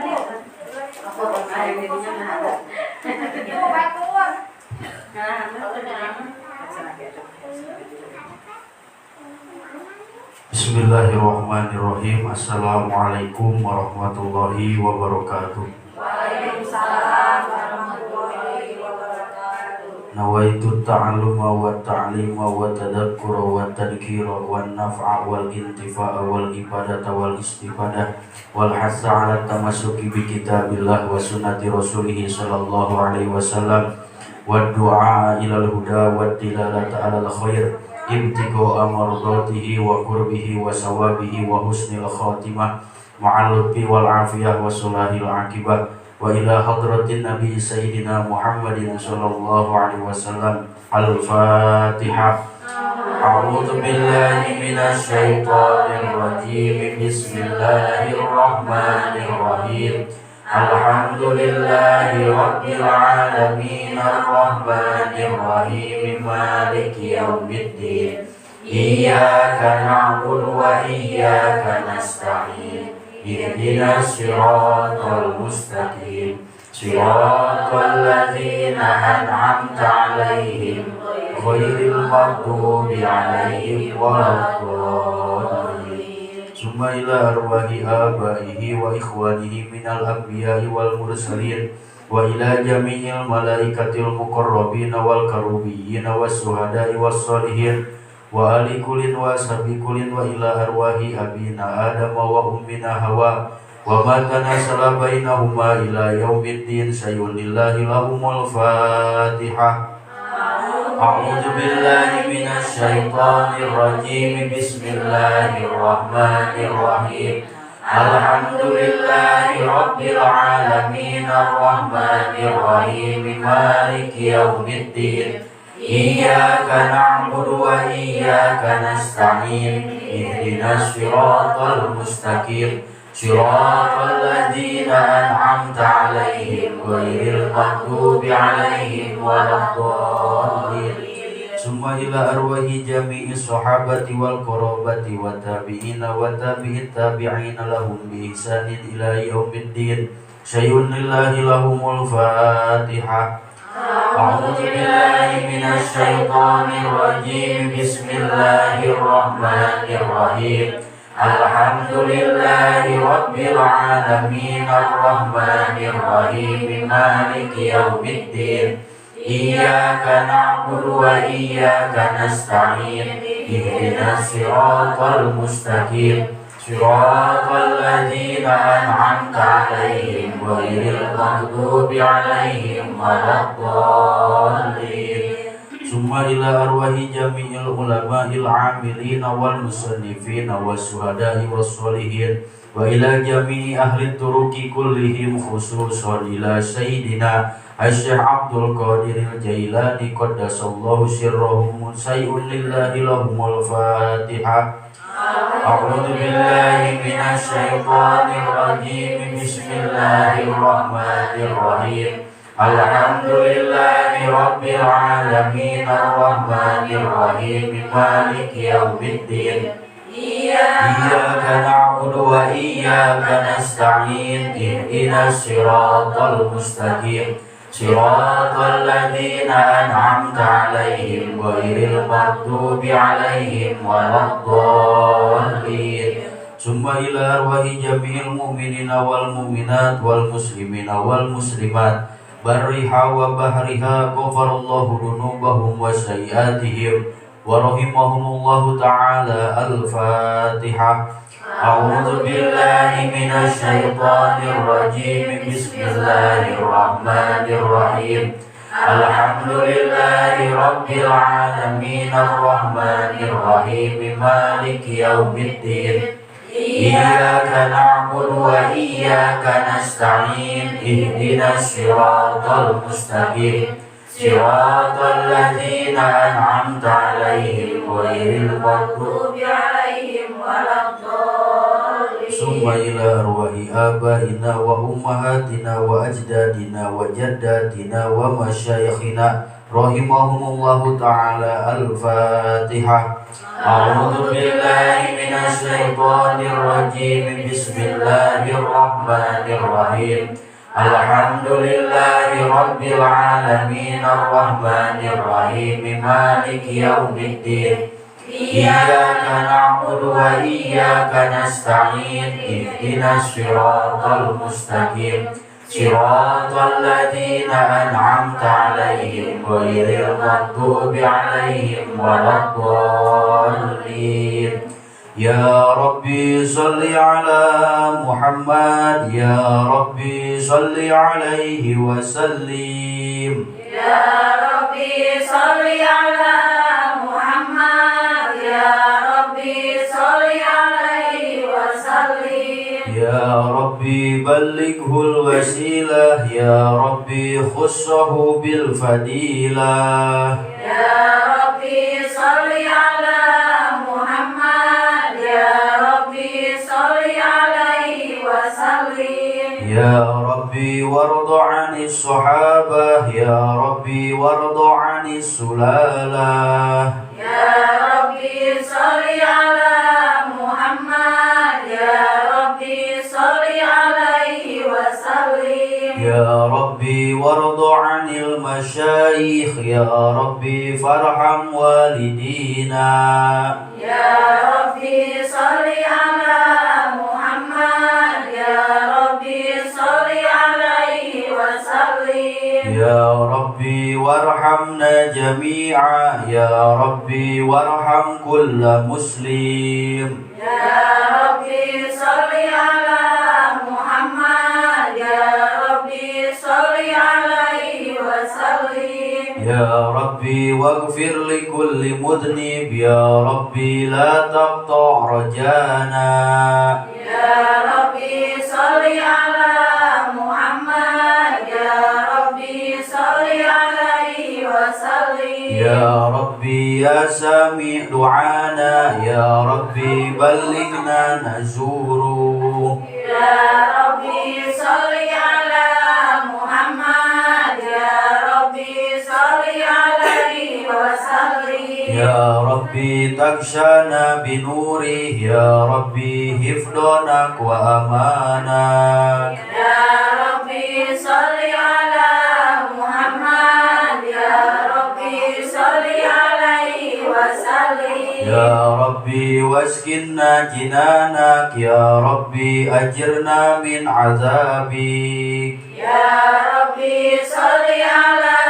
Bismillahirrahmanirrahim. Assalamualaikum warahmatullahi wabarakatuh. Waalaikumsalam warahmatullahi wabarakatuh. Nawaitu ta'alluma wa ta'lima wa tadakkura wa tadhkira wa naf'a wal intifa'a wal ibadata wal istifadah wal hasa ala tamassuki bi kitabillah wa sunnati rasulih sallallahu alaihi wasallam wa du'a ilal huda wa dilalata alal khair ibtigha'a mardatihi wa qurbihi wa sawabihi wa husnil khatimah ma'al lutfi wal afiyah wa sulahil akibah wa ila hadratin nabi sayyidina Muhammadin sallallahu alaihi wasallam. Al-Fatihah. A'udzu billahi minasy syaithanir rajim. Bismillahirrahmanirrahim. Alhamdulillahi rabbil alamin arrahmanir rahim maliki yaumiddin. Iyyaka na'budu wa iyyaka nasta'in. Ihdinas siratal mustaqim. Siratal ladzina an'amta 'alaihim ghairil maghdubi 'alaihim waladdallin. Summa ila arwahi abaihi wa ikhwanihi minal anbiya'i wal mursalin wa ila jami'il malaikatil muqarrabin wal karubiyyin was suhada'i was sholihin wa ali kulin wa ashabi kulin wa ila arwahi abina Adam wa ummina Hawa wa ma tanasala bainahuma ila yaumiddin. Sayyulillahi lahumul Fatihah. A'udzu billahi minasy syaithanir rajim. Bismillahirrahmanirrahim. Alhamdulillahi rabbil alamin arrahmanir rahim maliki yaumiddin. Iyyaka na'budu wa iyyaka nasta'in. Ihdinas siratal mustaqim. Siratal ladzina an'amta 'alaihim ghairil maghdubi 'alaihim waladdallin. Summa ila arwahi jami'i sahabati wal qarabati wa tabi'ina wa tabi'it tabi'ina lahum bi ihsanin ila yaumiddin. Sayyun lillahi lahumul Fatihah. A'udzu billahi minasy syaithanir rajim. Bismillahirrahmanirrahim. Alhamdulillahi rabbil alamin arrahmanir rahim maliki yaumiddin. Iyyaka na'budu wa iyyaka nasta'in. Ihdinas siratal mustaqim. Siratal ladzina an'amta 'alaihim ghairil maghdubi 'alaihim waladdallin. Summa ila arwahi jami'il ulama'il 'amilina wal musannifina was syuhada'i was sholihin wa ila jami'i ahli turuqi kullihim khususan ila sayyidina Asy-Syaikh Abdul Qadir Al-Jailani qaddasallahu sirrahum sayyun lillahi lahumul Fatihah. A'udzu billahi minasy syaithanir rajim. Bismillahirrahmanirrahim. Alhamdulillahi rabbil alamin arrahmanir rahim maliki yaumiddin. Iyyaka na'budu wa iyyaka nasta'in. Ihdinas siratal mustaqim. Siratal ladzina an'amta 'alaihim ghairil maghdubi 'alaihim waladdallin. Summa ila arwahi jami'il mu'minina wal mu'minat wal muslimina wal muslimat barriha wa bahriha ghafarallahu dzunubahum wa sayyi'atihim wa rahimahumullahu ta'ala. Al-Fatihah. A'udzu billahi minasy syaithanir rajim. Bismillahirrahmanirrahim. Alhamdulillahi rabbil alamin arrahmanir rahim maliki yaumiddin. Iyyaka na'budu wa iyyaka nasta'in. Ihdinas siratal mustaqim. Siratal ladzina an'amta 'alaihim ghairil maghdubi 'alaihim waladdallin. Summa ila arwahi abaina wa ummahatina wa ajdadina wa jaddatina wa masyayikhina Rahimahumullahu ta'ala. Al-Fatihah. A'udzu billahi minasy syaithanir rajim. Bismillahirrahmanirrahim. Alhamdulillahi rabbil alamin arrahmanir rahim maliki yaumiddin. Iyyaka na'budu wa iyyaka nasta'in. Ihdinas siratal mustaqim. Siratal ladzina an'amta 'alaihim ghairil maghdubi 'alaihim waladdallin. Ya Rabbi salli ala Muhammad. Ya Rabbi salli alaihi wa sallim. Ya Rabbi salli ala Muhammad. Ya Rabbi salli alaihi wa sallim. Ya Rabbi ballighul wasilah. Ya Rabbi khussahu bil fadilah. Ya Rabbi salli ala Muhammad. Ya Rabbi salli alaihi wa sallim. Ya Rabbi warda 'anis sahabah. Ya Rabbi warda 'anis sulalah. Ya Rabbi salli ala Muhammad. Ya Rabbi salli alaihi wa sallim. Ya Rabbi warda 'anil masyayikh. Ya Rabbi farham walidina. Ya Rabbi salli ala Muhammad. Ya Rabbi salli alaihi wa sallim. Ya Rabbi warhamna jami'a. Ya Rabbi warham kulla muslim. Ya Rabbi salli ala Muhammad. Ya Rabbi salli alaihi wa sallim. Ya Rabbi waghfir li kulli mudhnib. Ya Rabbi la taqta' rajana. Ya Rabbi salli ala Muhammad. Ya Rabbi salli alaihi wa sallim. Ya Rabbi ya sami' du'ana. Ya Rabbi ballighna nazuru. Ya Rabbi salli ala Muhammad. Ya Rabbi salli alaihi wa sallim. Ya Rabbi takshana binuri. Ya Rabbi hifdonak wa amanak. Ya Rabbi salli ala Muhammad. Ya Rabbi salli alaihi wa sallim. Ya Rabbi waskinna jinanak. Ya Rabbi ajirna min azabik. Ya Rabbi salli ala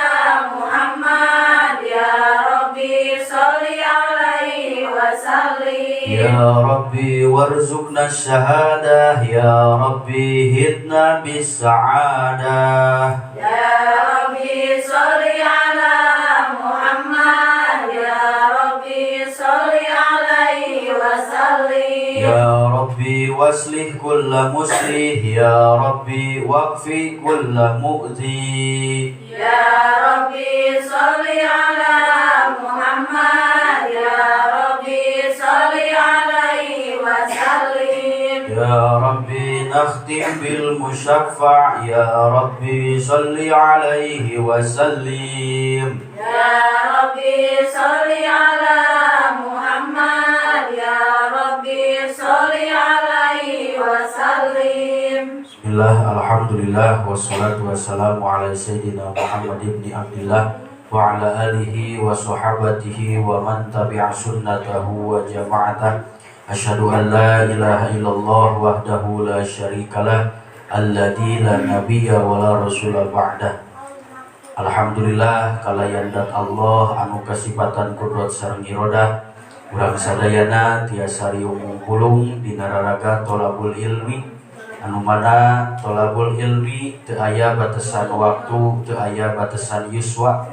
Muhammad. Ya Rabbi salli alaihi wa sallim. Ya Rabbi warzuqna syahadah. Ya Rabbi hidna bis-sa'adah. Ya Rabbi salli ala Muhammad. Ya Rabbi salli alaihi wa sallim. Ya Rabbi waslih kulla muslih. Ya Rabbi waqfi kulla mu'zi. Ya Rabbi salli ala Muhammad. Ya Rabbi salli alaihi wa sallim. Ya Rabbi nakhtim bil musyaffa'. Ya Rabbi salli alaihi wa sallim. Ya Rabbi salli ala Muhammad. Ya Rabbi salli alaihi wa sallim. Bismillah, alhamdulillah, wassalatu wassalamu ala sayyidina Muhammad ibni Abdillah wa ala alihi wa sahabatihi wa man tabi'a sunnatahu wa jama'atah. Asyhadu an la ilaha illallah wahdahu la syarikalah alladzi la nabiyya wa la rasula ba'dah. Alhamdulillah kalayan dat Allah anu kasipatan kudrat sareng irodah. Urang sadayana tiasa riung mungkulung dina raraga tolabul ilmi, anu mana tolabul ilmi teu aya batasan waktu, teu aya batasan yuswa.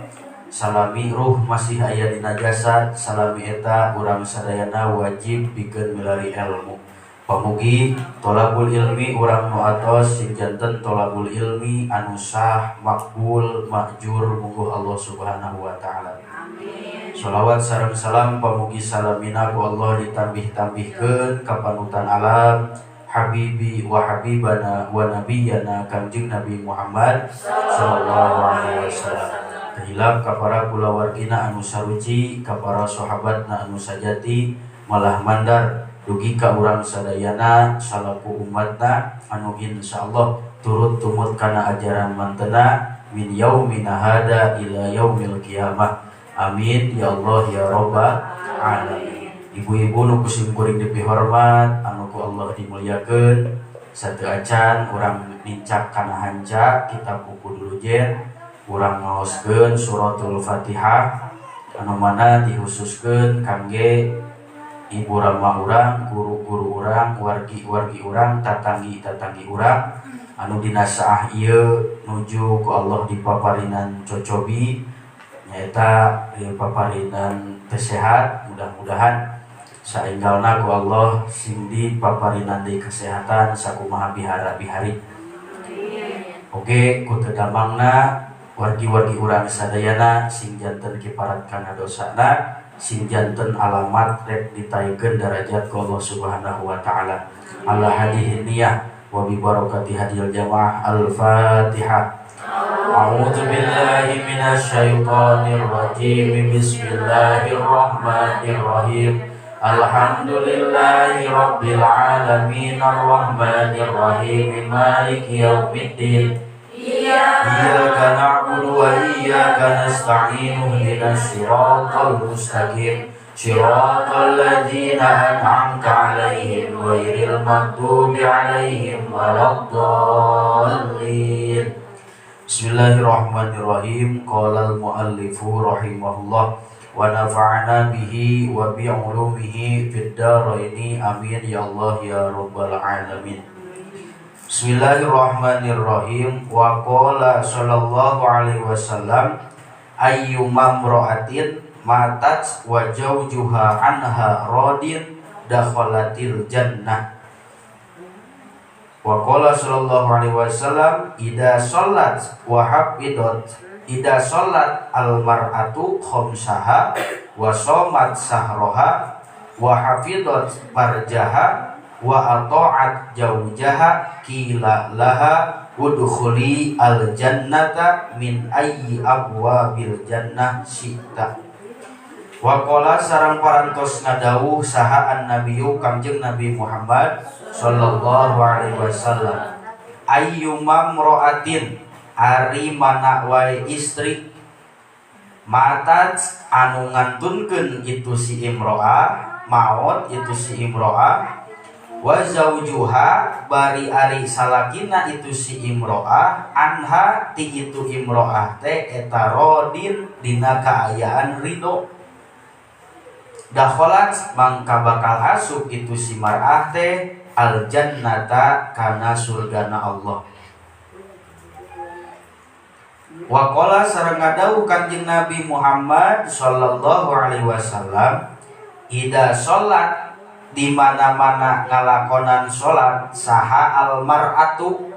Salami ruh masih aya dina jasad, salami eta urang sadayana wajib pikeun milari ilmu. Pamugi tolabul ilmi urang nu atos sing janten tolabul ilmi anu sah, makbul, makjur mungguh Allah Subhanahu wa taala. Amin. Sholawat sareng salam pamugi salamina ku Allah ditambih-tambihkeun ka panutan alam habibi wa habibana wa nabiyana Kangjeng Nabi Muhammad sallallahu alaihi wasallam. Hilap ka para kulawargina anu saruci, ka para sahabatna anu sajati, malah mandar dugi ka urang sadayana salaku umatna anu insyaallah turut tumut kana ajaran mantena min yaumina hada ila yaumil qiyamah. Amin ya Allah ya rabbal alamin. Ibu-ibu nu ku simkuring dipihormat, anu ku Allah dimuliakeun, sateu acan urang nincak kana hanca kitab buku dulujen, urang ngaoskeun suratul Fatihah anu mana dihususkeun kangge ibu rama urang, guru-guru urang, wargi-wargi urang, tatanggi-tatanggi urang anu dina saah ieu nuju ku Allah dipaparinan cocobi nyaeta dipaparinan teu sehat, mudah-mudahan saenggalna ku Allah sing dipaparinan deui kesehatan sakumaha bihara-bihari. Oge ku teu damangna wargi-wargi urang sadayana sing janten kiparat kana dosana, sing janten alamat rek ditaikeun darajat ku Allah Subhanahu wa taala. Ala hadihi niyah wa bi barakati hadil jamaah. Al-Fatihah. A'udzu billahi minasyaitonir rajim. Bismillahirrahmanirrahim. Alhamdulillahi rabbil alamin arrahmanir rahim maliki yaumiddin. Iyyaka na'budu wa iyyaka nasta'in ihdinas siratal mustaqim siratal ladzina an'amta 'alaihim ghairil maghdubi 'alaihim waladdallin. Bismillahirrahmanirrahim. Qala al-muallifu rahimahullah wa nafa'ana bihi wa bi 'ulumihi fid dharaini. Amin ya Allah ya rabbal alamin. Bismillahirrahmanirrahim. Wa qala sallallahu alaihi wasallam ayyuma imra'atin matat wa zawjuha anha radin dakhalatil jannah. Wa qala sallallahu alaihi wasallam idza shallat wa hafidat idza shallat al mar'atu khamsaha wa shamat sahraha wa hafidat farjaha wa ata'at jaujaha qila laha udkhuli al jannata min ayyi abwabil jannah syi'ta. Wa qala sareng parantos ngadawuh saha an-nabiyyu Kangjeng Nabi Muhammad sallallahu alaihi wasallam ayyuma imra'atin ari mana wae istri matat anu ngantunkeun itu si imro'ah maot itu si imro'ah wa zaujuha bari ari salakina itu si imro'ah anha ti itu imro'ah teh eta rodin dina kaayaan ridho dakholat mangka bakal asup itu si mar'ah teh al jannata kana surgana Allah. Wa qala sareng ngadawuh Kanjeng Nabi Muhammad sallallahu alaihi wasallam ida sholat di mana-mana ngalakonan sholat saha almar'atu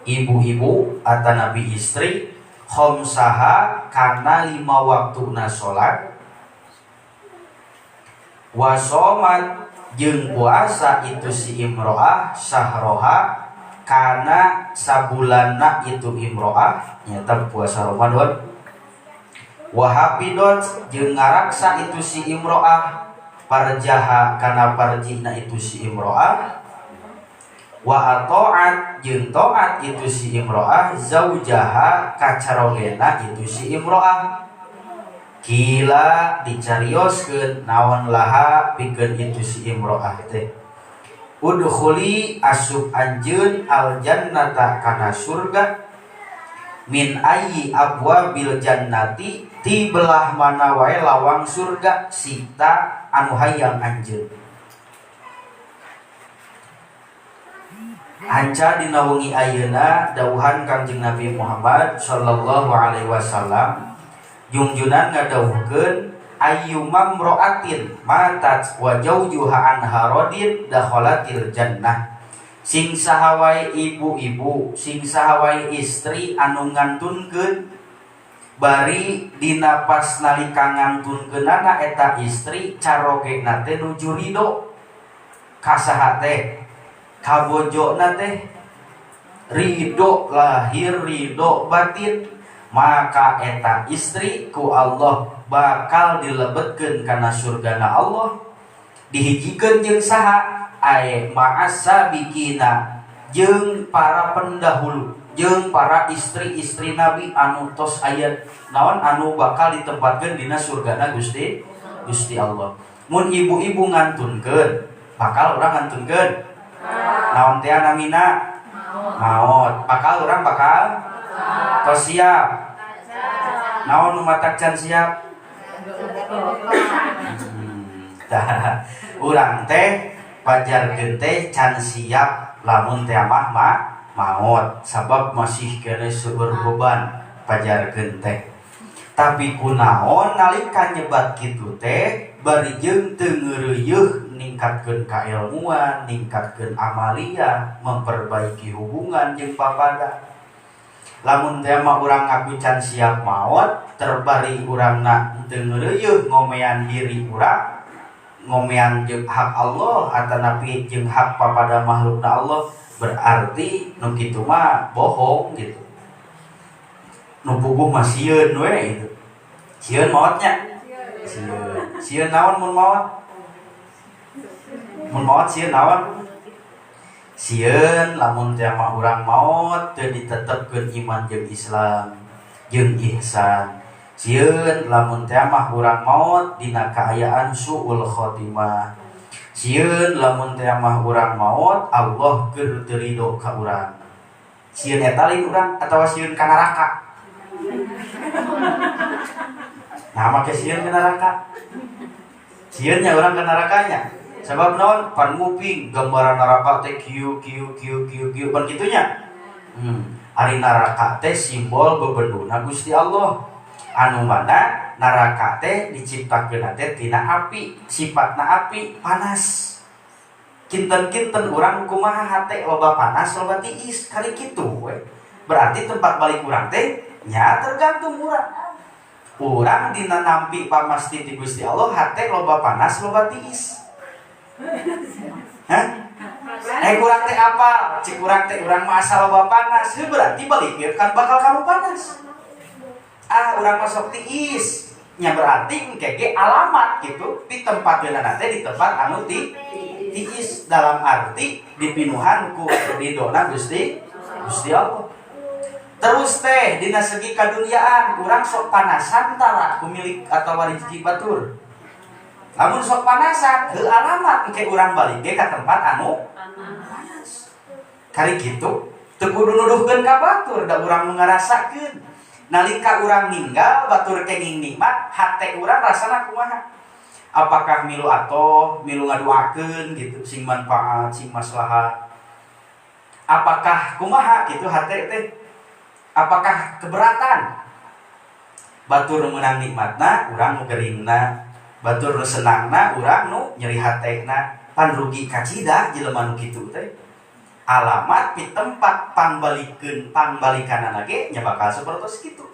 ibu-ibu atau nabi istri khomsaha kana 5 waktuna sholat wasomat jeung puasa itu si imro'ah sahroha kana sabulanna itu imro'ah nyata puasa Ramadan wahapidot jeung ngaraksa itu si imro'ah parjaha kana parjina itu si imro'ah wa ato'at jeung to'at itu si imro'ah zaujaha kacarogena itu si imro'ah kila dicarioskeun naon laha pikeun itu si imro'ah teh udkhuli asup anjeun al jannata kana surga min ayyi abwabil jannati ti belah mana wae lawang surga sita anu hayang anjeun. Hanca dina wengi ayeuna dawuhan Kangjeng Nabi Muhammad sallallahu alaihi wasallam jungjunan ngadawuhkeun ayyuma imra'atin matat wa zawjuha anha radin dakhalatil jannah. Sing saha wae ibu-ibu, sing saha wae istri anu ngantunkeun bari dina pas nalika ngantunkeunana eta istri carogena teh nuju ridho ka saha teh kabojona teh ridho lahir ridho batin Maka eta istri ku Allah bakal dilebetkeun kana surgana Allah, dihijikeun jeung saha? Ae ma'as-sabiqina, jeung para pendahulu, jeung para istri-istri Nabi anu tos aya naon anu bakal ditempatkeun dina surgana Gusti Gusti Allah. Mun ibu-ibu ngantunkeun, bakal urang ngantunkeun naon teh namina? Maot. Bakal urang bakal tos siap. Naon nu matak can siap? Tah, urang teh pajarkeun teh can siap lamun teh mah maot, sabab masih keneh seueur beban pajarkeun teh. Tapi kunaon nalika nyebat kitu teh bari jeung teu ngeureuyeuh ningkatkeun kailmuan, ningkatkeun amalia, memperbaiki hubungan jeung papada. Lamun teh mah urang ngaku can siap maot, terbari urangna teu ngeureuyeuh ngomean diri urang, ngomean jeung hak Allah atanapi jeung hak papada makhlukna Allah, berarti nu kitu mah bohong gitu. Nu puguh mah sieun we gitu. Sieun maotnya? Sieun. Sieun naon mun maot? Mun maot sieun naon? Sieun lamun teh mah urang maot teu ditetepkeun iman jeung Islam jeung ihsan. Sieun lamun teh mah urang maot dina kaayaan suul khotimah. Sieun lamun teh mah urang maot Allah keur teu ridho ka urang. Sieun eta lain urang atawa sieun ka neraka? Nah, make sieun ka neraka. Sieun nya urang ka nerakanya. Sebab naon? Pan nguping gambaran neraka teh kieu kieu kieu kieu kieu pan kitu nya. Ari neraka teh simbol bebenduna Gusti Allah. Anu mana neraka teh diciptakeun teh tina api, sifatna api panas. Kinten-kinten urang kumaha hate loba panas loba tiis kali kitu we. Berarti tempat balik urang teh nya tergantung urang. Urang dina nampi pamasti ti Gusti Allah hate loba panas loba tiis. Hah? Kurang teh apa? Cik urang teh urang mah asal loba panas. Heuh, berarti balik kan bakal kamu panas. Ah, urang masuk tiis. Nya berarti engke ge alamat gitu di tempat geuna teh di tempat anu tiis dalam arti dipinuhan ku ridona Gusti Gusti Allah. Terus teh dina segi kaduniaan urang sok panasan tara ku milik atawa rezeki batur. Lamun sok panasan heuh alamat engke urang balik ge ka tempat anu panas. Kali kitu teu kudu nuduhkeun ka batur da urang nu ngarasakeun. Nalika urang ninggal batur kenging nikmat, hate urang rasana kumaha? Apakah milu atoh, milu ngaduakeun gitu, sing manfaat, sing maslahat. Apakah kumaha gitu hate teh? Apakah keberatan? Batur meunang nikmatna, urang nu geringna. Batur nu senangna, urang nu nyeri hatena. Pan rugi kacida jelema nu kitu teh. Alamat di tempat pangbalikeun pangbalikanana ge nya bakal sapertos kitu.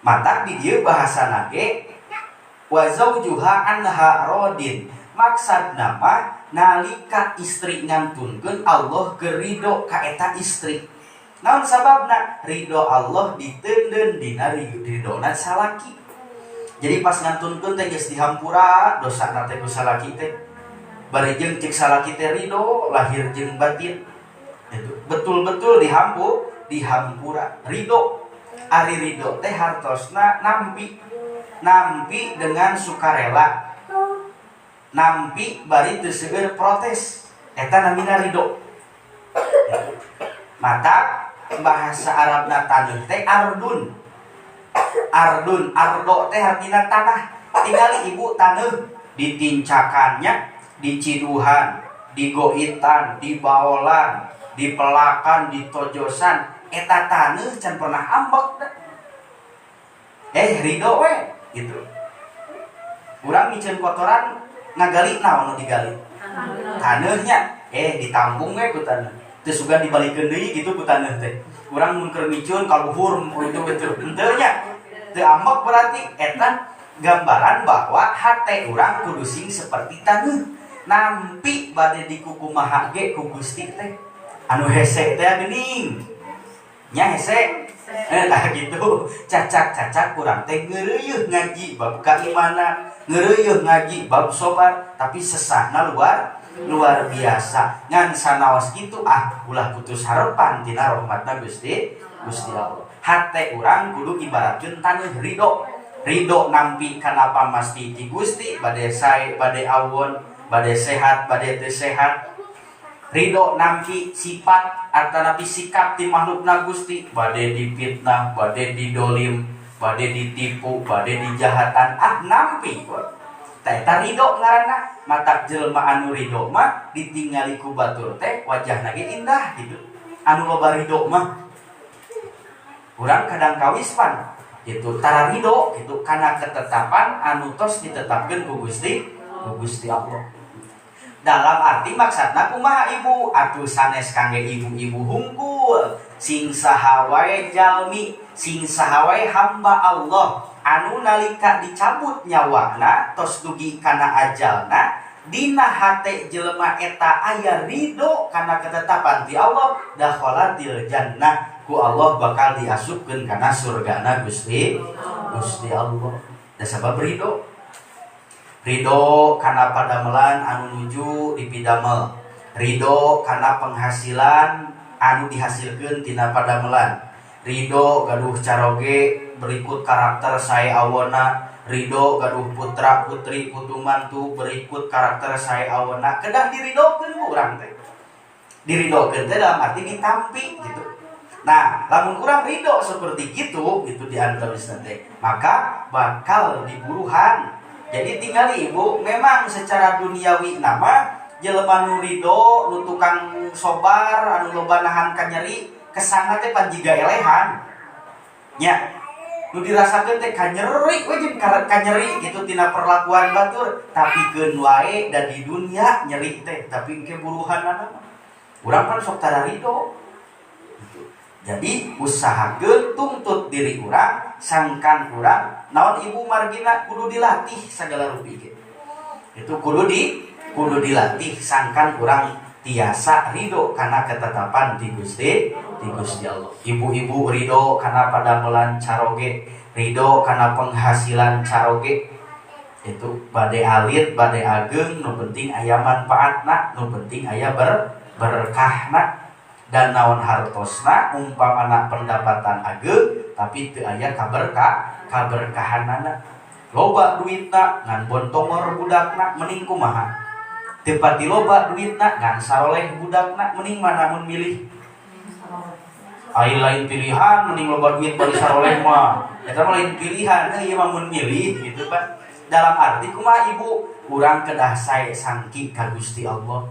Matak di dieu bahasana ge wa zaujuha anha radin. Maksudna mah nalika istri ngantunkeun Allah keur ridho ka eta istri. Naon sababna? Ridho Allah diteundeun dina ridhona salaki. Jadi pas ngantunkeun teh geus dihampura dosana teh ku salaki teh. Bari jeung cek salaki teh ridho lahir jeung batin. Itu betul-betul dihampura ridho. Ari ridho teh hartosna nampi. Nampi dengan sukarela. Nampi bari teu seueur protes. Eta namina ridho. Mata bahasa Arabna taneuh teh ardun. Ardun, ardo teh artina tanah. Tingali ibu taneuh ditincakannya, diciduhan, digoitan, dibaolan, dipelakan, ditojosan. Eta taneuh can pernah ambek da. Ridho we gitu. Urang miceun kotoran ngagali naon nu digali? Taneuhnya. Ditambung we ku taneuh. Teu sugan dibalikeun deui gitu ku taneuh teh. Urang mun keur miceun ka luhur itu gitu. Henteu nya. Teu ambek berarti eta gambaran bahwa hate urang kudu sing seperti taneuh. Nampi bade dikukumaha ge ku Gusti teh. Anu hese teh geuning. Nya hese. Tah gitu, cacak-cacak kurang teh ngeureuyeun ngaji bab keimanan, ngeureuyeun ngaji bab sobar, tapi sesahna luar luar biasa. Ngan sanaos kitu, ah, ulah putus harapan tina rahmatna Gusti Gusti Allah. Hate urang kudu ibaratkeun taneuh ridho. Ridho nampi kana pamasti ti Gusti, bade sae bade awon, bade sehat bade teu sehat. Ridho nampi sifat atanapi sikap ti makhlukna Gusti, bade dipitnah, bade didolim, bade ditipu, bade dijahatan, ah, nampi. Tah, eta ridho ngaranna. Matak jelema anu ridho mah ditingali ku batur teh wajahna ge indah gitu. Anu loba ridho mah, urang kadang kawis pan gitu tara ridho gitu karena ketetapan anu tos ditetapkeun ku Gusti Allah. Dalam arti maksudna kumaha, Ibu? Atuh sanes kangge ibu-ibu hungkul, sing saha wae jalmi, sing saha wae hamba Allah anu nalika dicabut nyawana, tos dugi kana ajalna, dina hate jelema eta aya ridho kana ketetapan ti Allah, dakhalatil jannah, ku Allah bakal diasupkeun kana surgana Gusti Gusti Allah. Da sabab ridho. Ridho kana padamelan anu nuju dipidamel, ridho kana penghasilan anu dihasilkeun tina padamelan, ridho gaduh caroge berikut karakter sae awona, ridho gaduh putra putri, putu mantu berikut karakter sae awona. Kedah diridokeun ku urang teh. Diridokeun teh dalam arti ditampi gitu. Nah, lamun urang ridho seperti gitu gitu di antara teh, maka bakal diburuhan. Jadi tinggal, Ibu, memang secara duniawi nama jelema nu ridho, nu tukang sobar, anu loba nahan kanyeri, kesanna teh pan jiga elehan nya. Nu dirasakeun teh kanyeri we jeung kanyeri gitu tina perlakuan batur, tapi keun wae da di dunia nyeri teh, tapi engke buruhanana mah urang kan sok tara ridho gitu. Jadi usahakeun, tuntut diri urang sangkan urang naon, Ibu, margina kudu dilatih segala rupi ge. Itu kudu dilatih sangkan urang tiasa ridho karena ketetapan di Gusti Allah. Ibu-ibu ridho karena padamelan caroge, ridho karena penghasilan caroge. Itu bade alit bade ageng, nu penting aya manfaatna, nu penting aya berkahna. Dan naon hartosna umpamana pendapatan ageng tapi teu aya kaberkahanana, loba duitna ngan bontongor budakna, mending kumaha? Teu pati loba duitna ngan saroleh budakna, mending mana mun milih? Ai lain pilihan, mending loba duit bari saroleh mah eta mah lain pilihan ieu mah mun milih gitu, Pak. Dalam arti kumaha, Ibu? Urang kedah sae sangki ka Gusti Allah,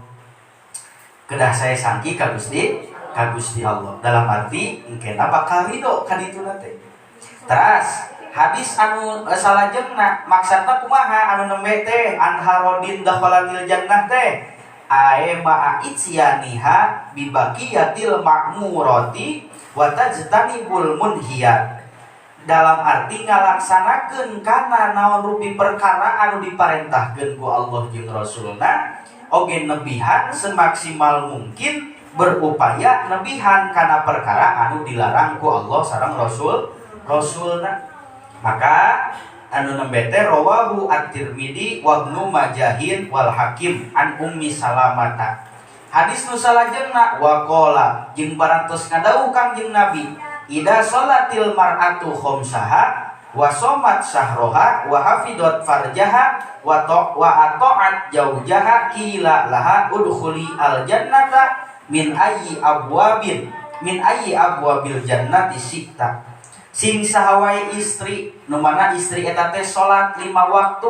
kedah sae sangki ka Gusti Allah. Dalam arti engkena bakal ridho ka dituna teh. Teras hadis anu salajengna maksudna kumaha anu nembe teh, anha rodin dakhalatil jannah teh, ae ma'a itsyaniha bibaqiyatil ma'murati wa tajtanibul munhiyat. Dalam arti ngalaksanakeun kana naon rupi perkara anu diparentahkeun ku Allah jeung Rasulna, oge nebihan semaksimal mungkin, berupaya nebihan kana perkara anu dilarang ku Allah sareng Rasulna. Maka anu nembe teh rawahu at-Tirmidzi wa Ibnu Majahin wal Hakim an Ummi Salamata. Hadis nu salajengna, waqala, jeung parantos ngadawuh Kangjeng Nabi, ida sholatil mar'atu khamsaha wa somat syahroha wa hafidhat farjaha wa ata'at jaujaha, qila laha udkhuli al jannata min ayyi abwabin, min ayyi abwabil jannati syi'ta. Sing saha wae istri nu mana istri eta teh salat 5 waktu,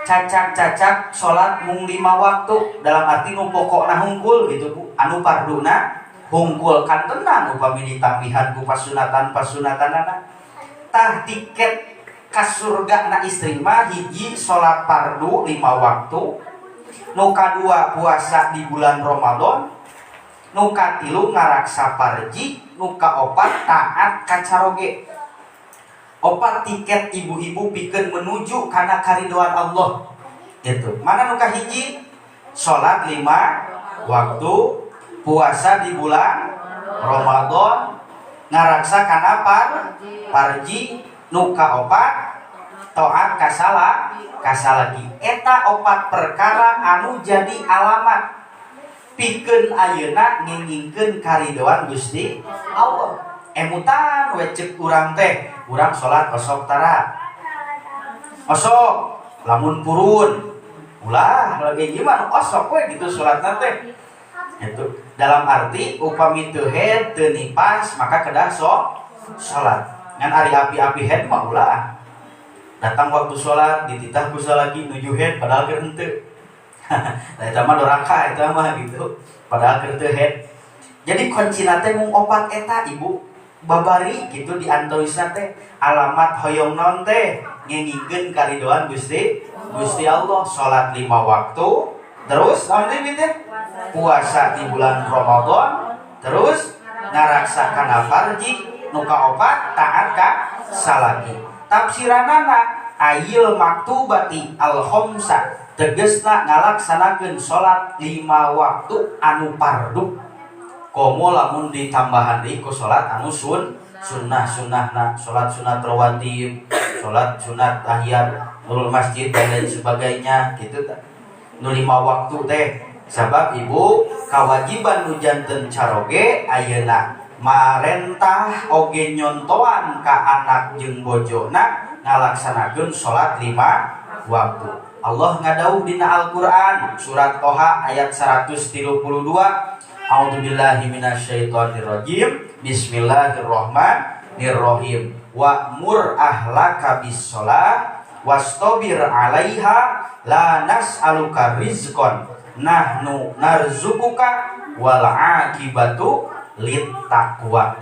cacak-cacak salat mung 5 waktu, dalam arti nu pokokna hungkul gitu, Bu, anu farduna hungkul kan tenang upami ditambihan ku pasunatan pasunatanana. Tah, tiket ka surga na istri mah hiji salat fardu 5 waktu, nu kadua puasa di bulan Ramadan, nu katilu ngaraksa parji, nu kaopat taat ka caroge. Opat tiket ibu-ibu pikeun menuju kana karidoan Allah itu. Mana nu kahiji? Salat 5 waktu, puasa di bulan Ramadan, Ngaraksa kana parji. Nu kaopat, taat ka salaki. Eta opat perkara anu jadi alamat pikeun ayeuna ngengingkeun karidoan Gusti Allah. Emutan we cek urang teh, urang salat osok tara? Osok, lamun purun ulah lagi gimana, osok we gitu salat teh. Itu dalam arti upami teu haid, teu nipas, maka kedah sok salat. Ngan ari api-api haid mah ulah. Datang waktu sholat dititah ku salaki nuju haid, padahal keur henteu. Nah, eta mah doraka eta mah gitu, padahal keur teu haid. Jadi kuncina teh mung opat eta, Ibu. Babari gitu diantoisna teh alamat hoyong naon teh? Ngengingkeun karidoan Gusti Gusti Allah. Salat lima waktu, terus naon deui teh? Puasa di bulan Ramadan, terus ngaraksa kana farji, nu kaopat taat ka salaki. Tafsiranana ayil maktubati al khamsa, tegesna ngalaksanakeun salat lima waktu anu fardu, komo lamun ditambahan deui ku salat anu sunnah sunnahna, salat sunat rawatib, salat sunat tahiyat nurul masjid, dan lain sebagainya gitu. Ta nu lima waktu teh, sabab Ibu, kewajiban nu janten caroge ayeuna marentah oge nyontoan ka anak jeung bojona ngalaksanakeun salat lima waktu. Allah ngadawuh dina Al-Qur'an surat Toha ayat 132. A'udzubillahi minasyaitonirrajim. Bismillahirrahmanirrahim. Wa'mur ahlaka bis shalah wastabir 'alaiha la nas'aluka rizqan nahnu narzuquka wal 'aqibatu littaqwa.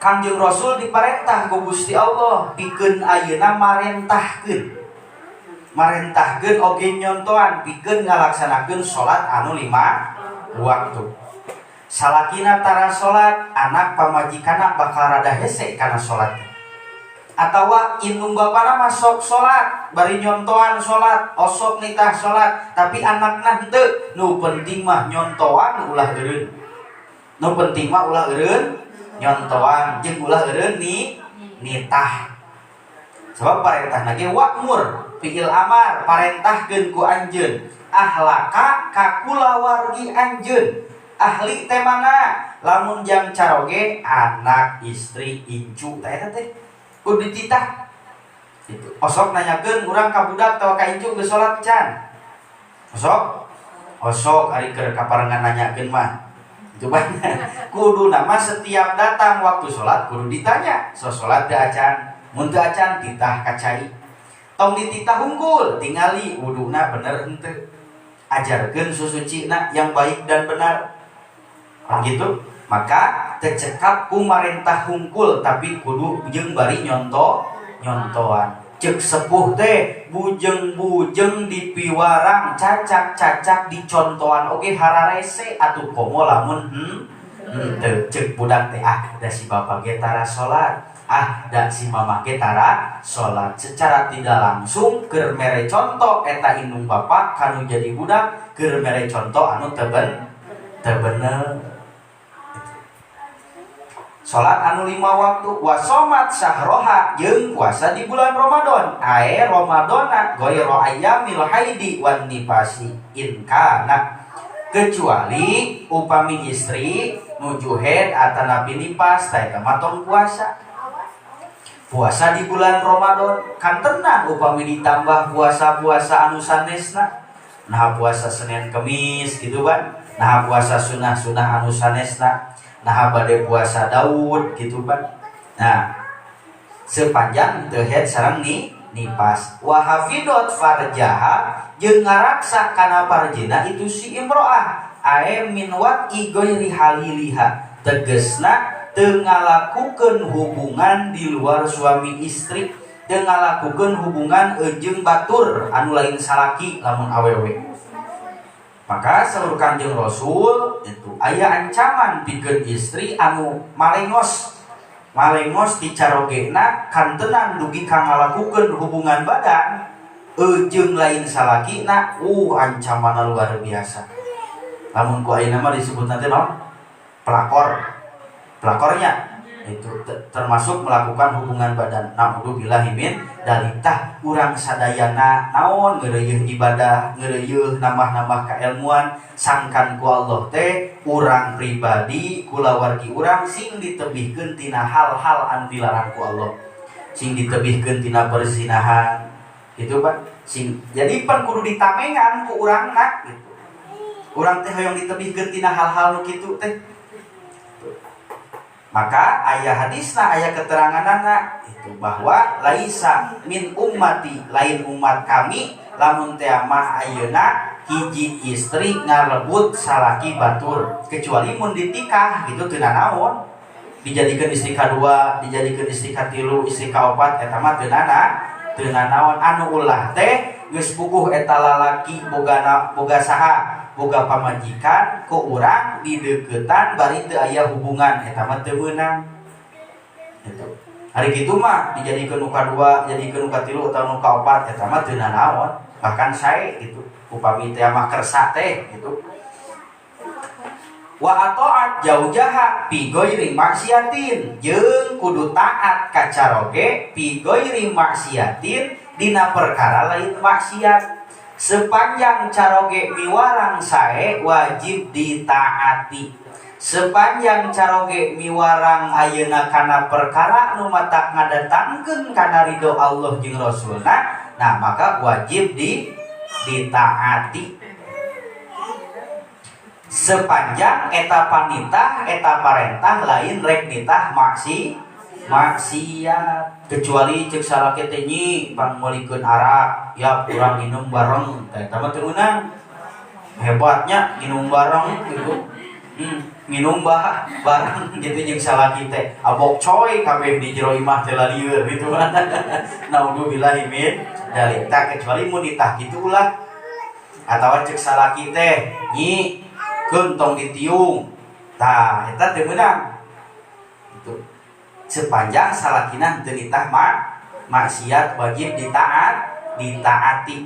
Kangjeng Rasul diparentah ku Gusti Allah pikeun ayeuna marentahkeun marentahkeun oge nyontoan pikeun ngalaksanakeun salat anu lima waktu. Salakina tara salat, anak pamajikanna bakal rada hese kana salat. Atawa indung bapana masuk salat, bari nyontoan salat, osok nitah salat, tapi anakna henteu. Nu penting mah nyontoan ulah eureun. Nu penting mah ulah eureun nyontoan jeung ulah eureun ni nitah. Sebab parentahna ge wa'mur, fi'il amar, parentahkeun ku anjeun, ahlaka ka kulawargi anjeun. Ahli teh mana? Lamun jang caroge anak, istri, incu teh, eta teh kudu dititah itu. Osok nanyakeun urang ka budak atawa ka incu, geus salat can? Osok, osok, ari keur kaparengan nanyakeun mah itu banyak. Kudu nama setiap datang waktu sholat kudu ditanya, so sholat teu acan? Mun teu acan, titah ka cai. Tong dititah hungkul, tingali wuduna bener henteu, ajarkeun susucina yang baik dan benar kan gitu. Maka tecekap ku marentah hungkul, tapi kudu jeung bari nyontoan. Cek sepuh teh, bujeng-bujeng di piwarang, cacak-cacak di contohan oke hararese atuh, komo lamun henteu. Cek budak teh, "Ah, da si bapak ge tara salat, ah, da si mama ge tara salat." Secara tidak langsung keur mere contoh eta indung bapak kanu jadi budak, keur mere contoh anu teu bener. Salat anu lima waktu, wasomat sahroha, jeung puasa di bulan Ramadan, ae Ramadana ghairu ayyamil haidi wan nifasi in kana, kecuali upami istri nuju haid atanapi nifas, tah eta mah tong puasa. Puasa di bulan Ramadan kan tenang upami ditambah puasa-puasa anu sanesna. Nah, puasa Senin Kemis gitu kan, nah puasa sunah-sunah anu sanesna, nah bade puasa Daud gitu kan. Nah, sepanjang teu haid sareng ni nipas. Wa hafidot farjaha, jeung ngaraksa kana parjina itu si imro'ah, ae min wat'i ghairi haliliha, tegesna teu ngalakukeun hubungan di luar suami istri, teu ngalakukeun hubungan jeung batur anu lain salaki lamun awewe. Maka saur Kanjeng Rasul itu aya ancaman pikeun istri anu malengos malengos di carogena, kantenan dugi ka ngalakukeun hubungan badan jeung lain salakina. Ancaman luar biasa. Lamun ku ayeuna mah disebut nanti naon? Pelakor. Pelakornya itu termasuk melakukan hubungan badan. Naudzubillahi min dzalik. Tah urang sadayana naon ngeureuyeun ibadah, ngeureuyeun nambah-nambah kailmuan, sangkan ku Allah teh urang pribadi kulawargi urang sing ditebihkeun tina hal-hal anu dilarang ku Allah, sing ditebihkeun tina perzinahan gitu Pak. Sing jadi pan kudu ditamengan ku urangna gitu. Urang teh hoyong ditebihkeun tina hal-hal nu kitu teh. Maka aya hadisna, aya keteranganana itu bahwa laisa min ummati, lain umat kami lamun teh mah ayeuna hiji istri ngarebut salaki batur, kecuali mun ditikah gitu teu nanaon, dijadikeun istri kadua, dijadikeun istri katilu, istri kaopat, eta mah teu nanaon. Anu ulah teh geus puguh eta lalaki boga boga saha, boga pamajikan, ku urang dideuketan bari teu aya hubungan, eta mah teu meunang gitu. Hari kitu mah dijadikeun nu kadua, dijadikeun nu katilu atau nu kaopat, eta mah teu nanaon, bahkan sae gitu upami teh mah kersa teh gitu. Wa ataat jaujaha fi ghairi maksiatin, jeung kudu taat ka caroge fi ghairi maksiatin, dina perkara lain maksiat. Sepanjang caroge miwarang sae wajib ditaati. Sepanjang caroge miwarang ayeuna kana perkara nu matak ngadatangkeun kana ridho Allah jeung Rasulna, nah maka wajib ditaati. Sepanjang eta panitah, eta parentah lain rek nitah maksiat, kecuali cek salaki teh, "Nyi, pangmeulikeun arak ya, urang minum bareng." Teh eta mah teu meunang. Hebatnya minum bareng gitu, minum bareng gitu jeung salaki teh, abok coy kabeh di jero imah teh lalieur gitu. Naudzubillahi min dzalik. Tah, kecuali mun nitah kitu ulah. Atawa cek salaki teh, "Nyi, keun tong ditiung." Tah eta teu meunang gitu. Sepanjang salakina teu nitah maksiat wajib ditaati.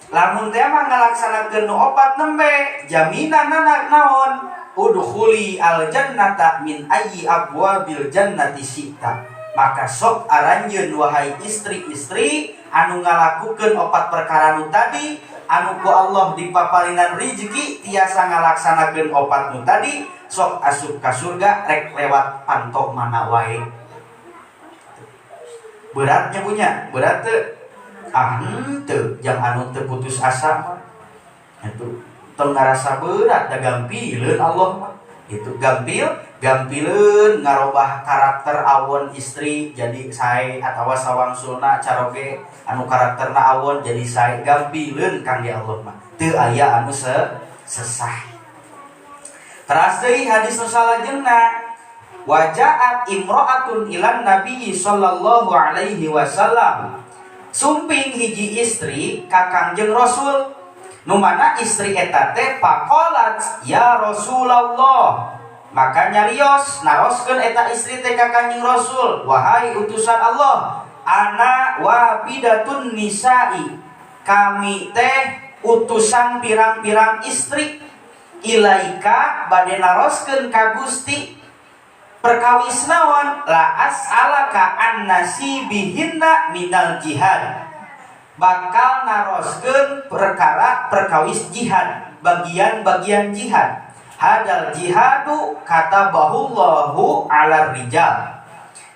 Lamun teh mah ngalaksanakeun nu opat nembe jaminanna naon? Udkhuli al jannata min ayyi abwabil jannati syi'ta. Maka sok aranjeun wahai istri-istri anu ngalakukeun opat perkara nu tadi, anu ku Allah dipaparinan rizki tiasa ngalaksanakeun opat nu tadi, sok asup ka surga rek lewat panto mana wae. Beratnya punya berat teu? Ah, henteu, jang anu teu putus asa mah itu teu ngarasa berat da gampileun Allah mah itu, gampileun ngarobah karakter awon istri jadi sae, atawa sawangsulna caroge anu karakterna awon jadi sae, gampileun kangge Allah mah teu aya anu sesah. Teras deui hadis nu salajengna, wajaat imra'atun ilan nabi sallallahu alaihi wasallam, sumping hiji istri ka Kangjeng Rasul, nu mana istri eta teh faqalat ya Rasulullah, maka nyarios naroskeun eta istri teh ka Kangjeng Rasul, "Wahai utusan Allah, ana wafidatun nisa'i, kami teh utusan pirang-pirang istri, ilaika bade naroskeun ka Gusti perkawis naon, la as'alaka an nasibihinna minal jihad, bakal naroskeun perkara perkawis jihad, bagian-bagian jihad. Hadal jihadu katabahullahu ala rijal."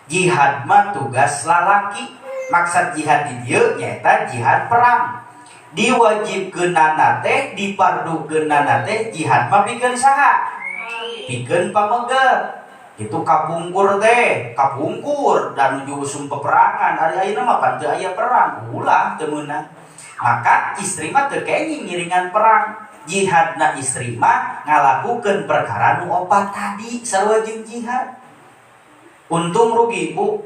Jihad mah tugas lalaki. Maksud jihad di dieu nyaeta jihad perang. Diwajibkeunana teh, dipardukeunana teh jihad mah pikeun saha? Pikeun pameget itu. Kapungkur teh, kapungkur dan nuju usum peperangan. Ari ayeuna mah pan teu aya perang, ulah teu meunang. Maka istri mah teu kenging ngiringan perang. Jihadna istri mah ngalakukeun perkara nu opat tadi, sarua jeung jihad. Untung rugi, Bu?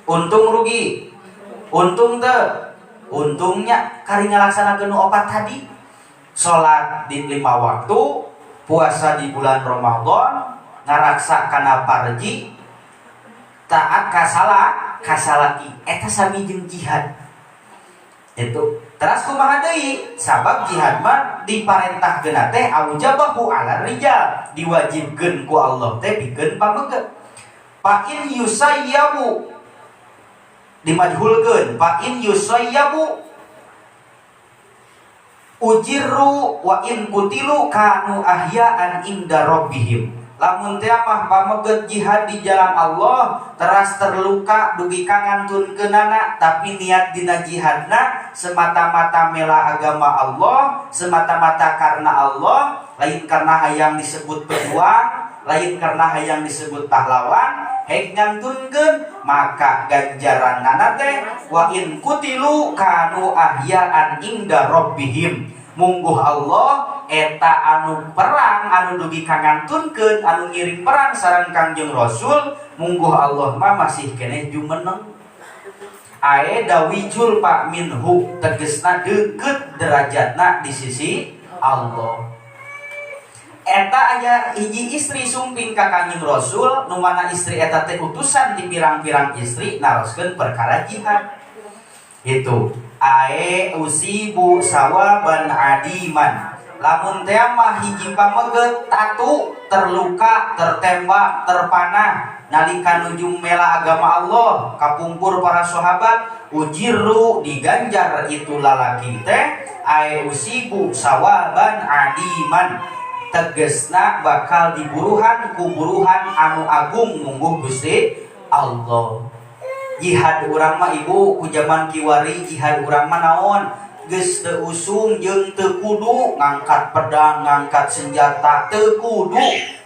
Untung rugi? Untung teu? Untungnya, kari ngalaksanakeun nu opat tadi, salat di 5 waktu, puasa di bulan Ramadan, ngaraksa kana parji, taat ka salaki, eta sami jeung jihad itu. Teras kumaha deui? Sabab jihad mah diparentahkeun teh aujabahu ala rijal, diwajibkeun ku Allah teh pikeun pameget. Fa in yusayyabu dimajhulkeun, fa in yusayyabu ujirru wa in kutilu kanu ahya'an inda rabbihim. Lamun teh mah pameget jihad di jalan Allah teras terluka dugi ka ngantunkeunana, tapi niat dina jihadna semata-mata mela agama Allah, semata-mata karena Allah, lain karena hayang disebut pejuang, lain karena hayang disebut pahlawan, hek ngantunkeun, maka ganjaranana teh wa in kutilu kanu ahya'an inda rabbihim. Mungguh Allah eta anu perang anu dugi ka ngantunkeun anu ngiring perang sareng Kangjeng Rasul, mungguh Allah mah masih keneh jumeneng. Ae dawijul pak minhu tegesna deukeut derajatna di sisi Allah. Eta aya hiji istri sumping ka Kangjeng Rasul, nu mana istri eta teh utusan ti pirang-pirang istri naroskeun perkara jihad. Itu ae usibu sawaban adiman. Lamun teh mah hiji pameget tatu terluka, tertembak, terpanah nalika nuju mela agama Allah kapungkur para sahabat, ujirru diganjar itu lalaki teh ae usibu sawaban adiman, tegesna bakal diburuhan kuburuhan anu agung mungguh Gusti Allah. Jihad urang mah ibu ku zaman kiwari, jihad urang mah naon? Geus teu usum jeung teu kudu ngangkat pedang, ngangkat senjata, teu kudu.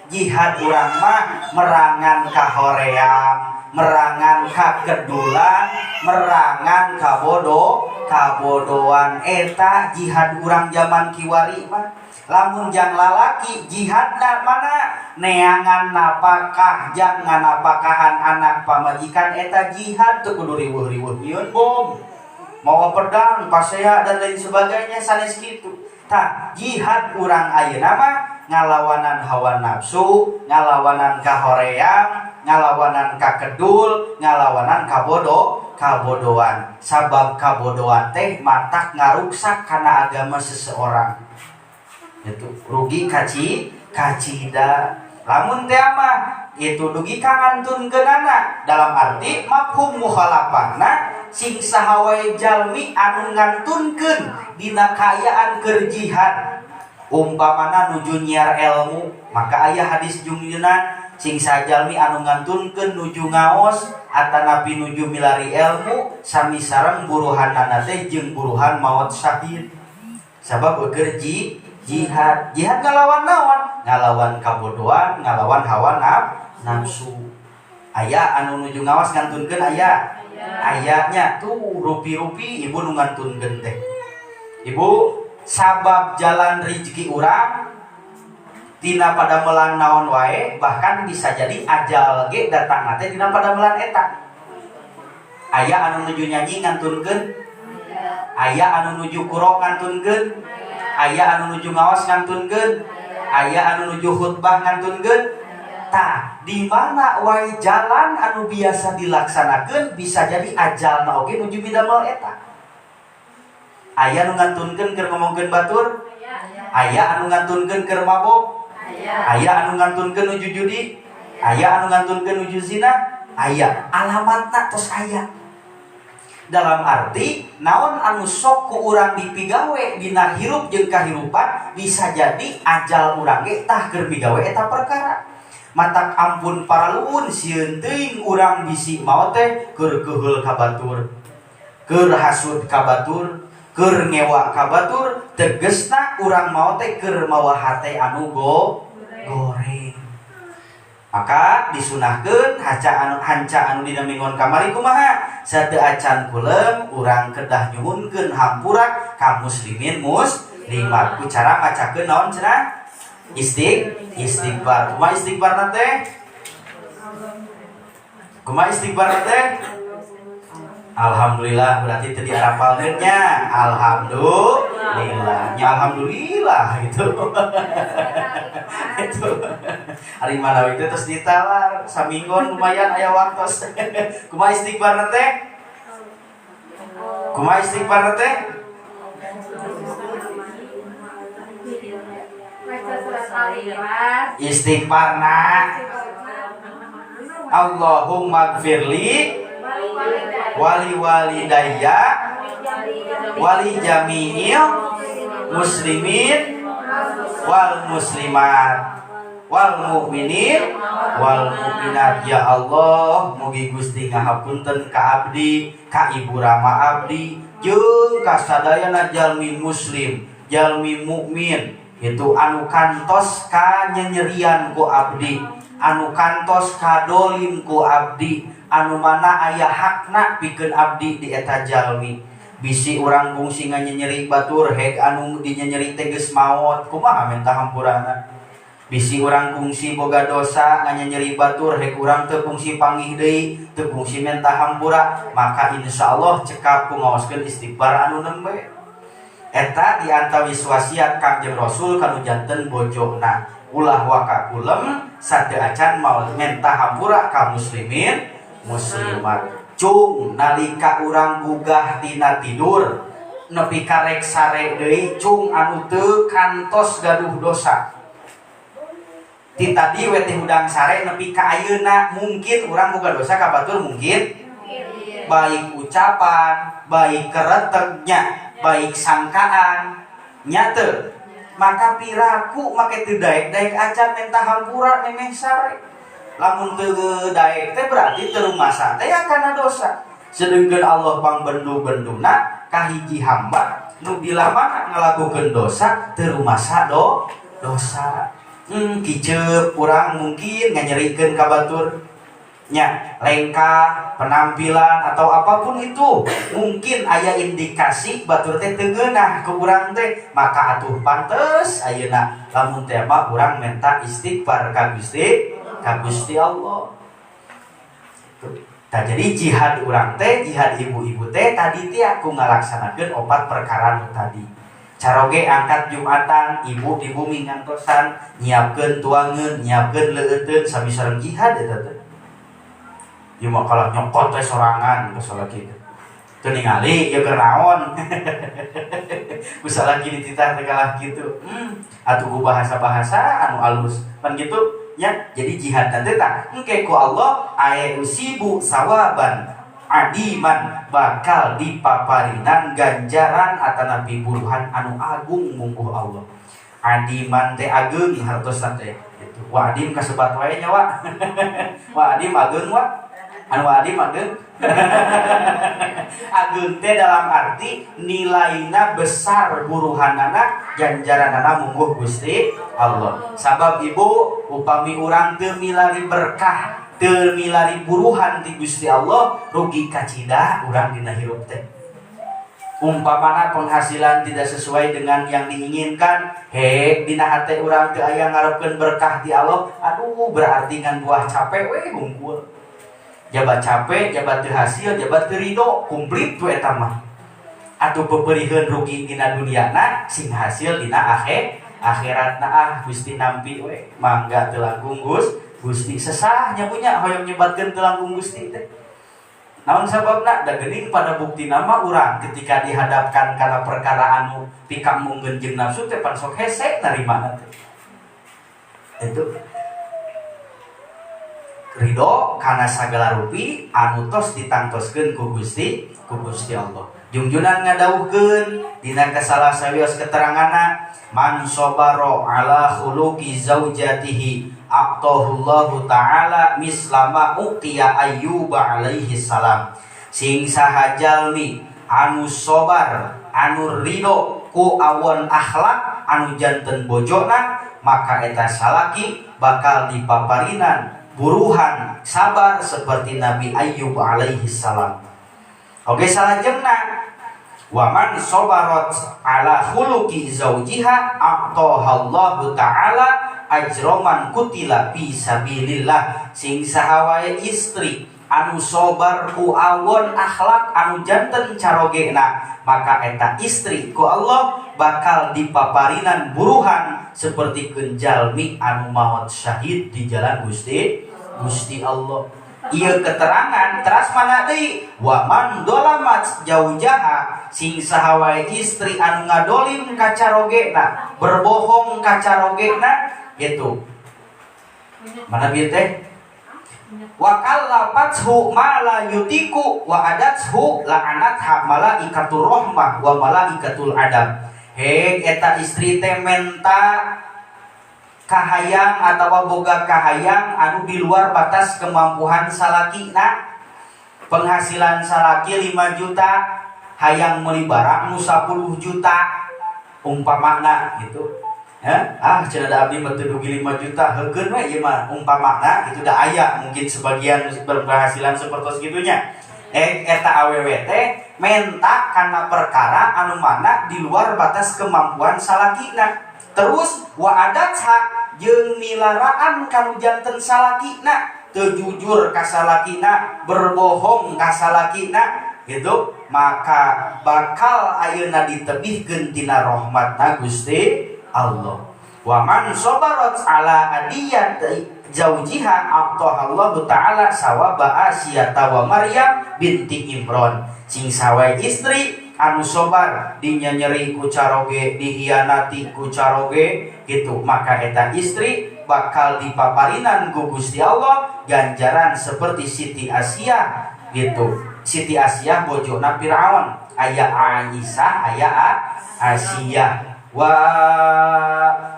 Jihad urang mah merangan kahoream, merangan kakedulan, merangan kabodo, kabodoan. Eta jihad urang zaman kiwari mah. Lamun jang lalaki jihadna mana? Neangan napakah, jangan napakahan anak pamajikan, eta jihad teu kudu riweuh-riweuh nyieun bom, mawa pedang, pasea dan lain sebagainya sanes kitu. Tah jihad urang ayeuna mah ngalawanan hawa nafsu, ngalawanan kahoream, ngalawanan kakedul, ngalawanan kabodo, kabodoan. Sabab kabodoan teh matak ngaruksak kana agama seseorang. Itu rugi kaci kacida. Lamun teh mah itu dugi ka ngantunkeunana dalam arti mafhum mukhalafahna sing saha wae jalmi anu ngantunkeun dina kaayaan keur jihad, umpamana nuju nyiar ilmu, maka aya hadis jungjunan sing saha jalmi anu ngantunkeun nuju ngaos atanapi nuju milari ilmu sami sareng buruhanana teh jeung buruhan maot syahid. Sabab keur jihad, jihad ngalawan naon? Ngalawan kabodohan, ngalawan hawa nafsu. Aya anu nuju ngawas ngantunkeun aya? Ayanya tuh rupi-rupi ibu nu ngantunkeun teh. Ibu sabab jalan rezeki urang tina padamelan naon wae, bahkan bisa jadi ajal ge datang teh dina padamelan eta. Aya anu nuju nyanyi ngantunkeun? Aya anu nuju kurok ngantunkeun? Aya anu nuju ngaos ngantunkeun? Aya anu nuju khutbah ngantunkeun? Tah, di mana wae jalan anu biasa dilaksanakeun bisa jadi ajalna oge nuju midamel eta. Aya anu ngantunkeun keur ngomongkeun batur? Aya anu ngantunkeun keur mabok? Aya anu ngantunkeun nuju judi? Aya anu ngantunkeun nuju zina? Aya alamatna tos aya. Dalam arti naon anu sok ku urang dipigawe dina hirup jeung kahirupan bisa jadi ajal urang ge tah keur migawe eta perkara. Matak ampun paraluun sieun teuing urang bisi maot teh keur keuheul ka batur, keur hasud ka batur, keur ngewa ka batur, tegesna urang maot teh keur mawa hate anu goreng. Maka disunahkeun hanca anu dina minggon kamari kumaha? Sateu acan kulem urang kedah nyuhunkeun hampura ka muslimin muslimat. Ku cara macakeun naon cenah? Istighfar. Kumaha istighfarna teh? Kumaha istighfarna teh? Alhamdulillah, berarti teu diarapalkeun nya. Alhamdulillah. Nya alhamdulillah gitu. Itu. Ari manawi teh terus ditalar saminggon lumayan aya waktos. Kumaha istighfarna teh? Kumaha istighfarna teh? Istighfarna Allahumma gfirli wali walidayya wali jami'il muslimin wal muslimat wal mukminin wal mukminat. Ya Allah, mugi Gusti ngahapunten ka abdi, ka ibu rama abdi, jeung ka sadayana jalmi muslim, jalmi mukmin itu anu kantos ka nyenyerian ku abdi, anu kantos kadolim ku abdi, anu mana aya hakna pikeun abdi di eta jalmi. Bisi urang bungsi nganyenyeri batur heg anu dinyenyeri teh geus maot, kumaha menta hampurana? Bisi urang kungsi boga dosa nganyenyeri batur heg urang teu kungsi panggih deui, teu kungsi menta hampura, maka insyaallah cekap ku ngaoskeun istighfar anu nembe. Eta di antawis wasiat Kangjeng Rasul kanu janten bojona, ulah waka kulem sateu acan maot menta hampura ka muslimin muslimat. Cung nalika urang gugah tina tidur nepi ka rek sare deui, cung anu teu kantos gaduh dosa. Ti tadi we teh hudang sare nepi ka ayeuna mungkin urang boga dosa ka batur, mungkin baik ucapan, baik keretegnya, baik sangkaan nya teu, maka piraku make teu daek-daek acan menta hampura memeh sare. Lamun teu daek teh berarti teu rumasa teh ya kana dosa. Sedengkeun Allah pangbendu-benduna kahiji hamba nu bila mana ngalakukeun dosa teu rumasa dosa. Kiceup urang mungkin nganyerikeun ka batur nya, lengkah, penampilan atau apapun itu mungkin aya indikasi batur teh teu ngeunah ku urang teh, maka atuh pantes ayeuna lamun teh mah urang menta istighfar ka Gusti Allah. Tah, jadi jihad urang teh, jihad ibu-ibu teh tadi teh aku ngalaksanakeun opat perkara nu tadi. Caroge angkat Jumatan, ibu di bumi ngantosan nyiapkeun tuangeun, nyiapkeun leueuteun, sami sareng jihad eta teh. Ieu mah kalah nyokot teh sorangan ku salaki teh. Teu ningali ieu keur naon. Ku salaki dititah teh kalah kitu. Atuh ku bahasa-bahasa anu alus. Pan kitu nya, jadi jihad teh tah engke ku Allah ae usibu sawaban adiman, bakal dipaparinan ganjaran atanapi buruhan anu agung mungguh Allah. Adiman teh ageung hartosna teh gitu. Wa adim kasebat wae nya wa. Wa adim ageung wa. Anu wa adim ageung. Ageung teh dalam arti nilaina besar buruhanana, ganjaranana mungguh Gusti Allah. Sabab ibu upami urang teu milari berkah, teu milari buruhan ti Gusti Allah, rugi kacida urang dina hirup teh. Umpamana penghasilan tidak sesuai dengan yang diinginkan, hek dina hate urang teu aya ngarepkeun berkah ti Allah, aduh berarti ngan buah capek we hungkul. Jabat capek, jabat teu hasil, jabat teu ridho, komplit we eta mah. Atuh peperiheun rugi dina duniana sing hasil dina akhiratna, ah Gusti nampi we, mangga teu langkung Gusti sesahnya punya hoyong nyebatkeun teu langkung Gusti teh. Naon sababna? Da geuning pada bukti nama urang ketika dihadapkan kana perkara anu pikamungkeun jeung nafsu teh pan sok hese narimana teh. Itu ridho kana sagala rupi anu tos ditangtoskeun ku Gusti Allah. Jungjunan ngadawuhkeun dina kasalah sawios keteranganna, man sabara ala khuluqi zaujatihi a'tahullahu ta'ala mislama uqiya Ayyub alaihi salam. Sing saha jalmi anu sobar, anu ridho ku awon akhlak anu janten bojona, maka eta salaki bakal dipaparinan buruhan sabar seperti Nabi Ayyub alaihi salam. Oke, salajengna wa man sabarat ala khuluqi zaujiha a'tahallahu ta'ala ajroman kutila fi sabilillah. Sing saha wae istri anu sobar ku awon akhlak anu janten carogena, maka eta istri ku Allah bakal dipaparinan buruhan seperti jalmi anu maot syahid di jalan Gusti Gusti Allah. Ieu keterangan teras mana deui, wa man dolamat jaujaha, sing saha wae istri anu ngadolim ka carogena, berbohong ka carogena, Gitu. Mana bieu teh? Wa kallafathu ma la yutiku wa adathu la'anatha malaikatur rahmah wa malaikatul adab. Hek eta istri teh menta kahayang atawa boga kahayang anu di luar batas kemampuan salakina. Penghasilan salaki 5 juta, hayang meuli barang nu 10 juta umpamana gitu. Ya, ah cenah da abdi mah teu dugi 5 juta, heukeun we ieu mah umpamana gitu, da aya mungkin sebagian berpenghasilan seperti gitunya. Eta awewe teh menta kana perkara anu mana di luar batas kemampuan salakina. Terus wa adatha jeung milaraan kanu janten salakina, teu jujur ka salakina, berbohong ka salakina gitu, maka bakal ayeuna ditebihkeun tina rahmatna Gusti Allah. Wa man sabarat ala adiyat zaujiha a'tahallahu ta'ala sawaba Asiyata wa Maryam binti Imron. Sing sawae istri anu sobar dinyenyeri ku caroge, dihianati ku caroge gitu, maka eta istri bakal dipaparinan ku Gusti Allah ganjaran seperti Siti Asiyah gitu. Siti Asiyah bojona Firaun, aya Aisyah, aya Asiyah. Wa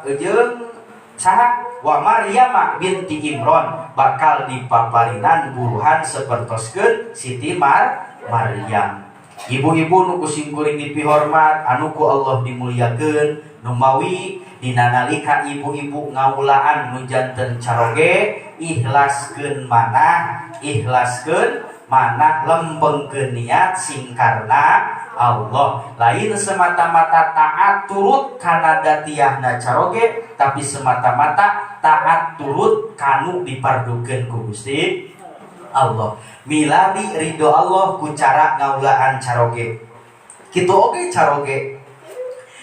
jeung saha wa Maryam binti Imron bakal dipaparinan buruhan sapertoskeun Siti Maryam. Ibu-ibu nu ku simkuring dipihormat, anu ku Allah dimuliakeun, numawi dina nalika ibu-ibu ngaulaan nu janten caroge, ikhlaskeun manah, ikhlaskeun manah, lembengkeun niat sing karena Allah. Lain semata-mata taat turut kana datiahna caroge, tapi semata-mata taat turut kanu dipardukeun ku Gusti Allah. Milari ridho Allah ku cara ngaulaan caroge. Kitu oge caroge.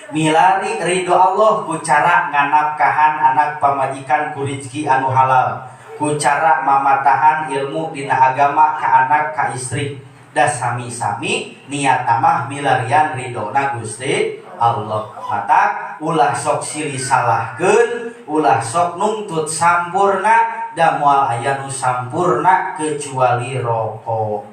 Milari ridho Allah ku cara nganapkahan anak pamajikan ku rizki anu halal, ku cara mamatahan ilmu dina agama ka anak ka istri. Da sami-sami niat mah milarian ridhona Gusti Allah. Mata ulah sok silih salahkeun, ulah sok nungtut sampurna, da moal aya nu sampurna kecuali rokok.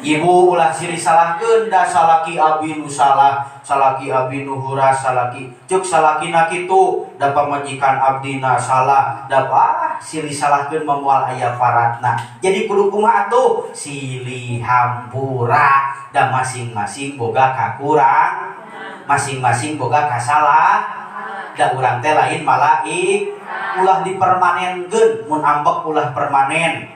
Ibu ulah silih salahkeun, da salaki abi nu salah, salaki abi nu huras, salaki cuk salakina kitu, da pamajikan abdina salah, da silih salahkeun mah moal aya paratna. Jadi kudu kumaha atuh? Silih hampura, da masing-masing boga kakurang, masing-masing boga kasalah, da urang teh lain malaik. Ulah dipermanenkeun, mun ambek ulah permanen.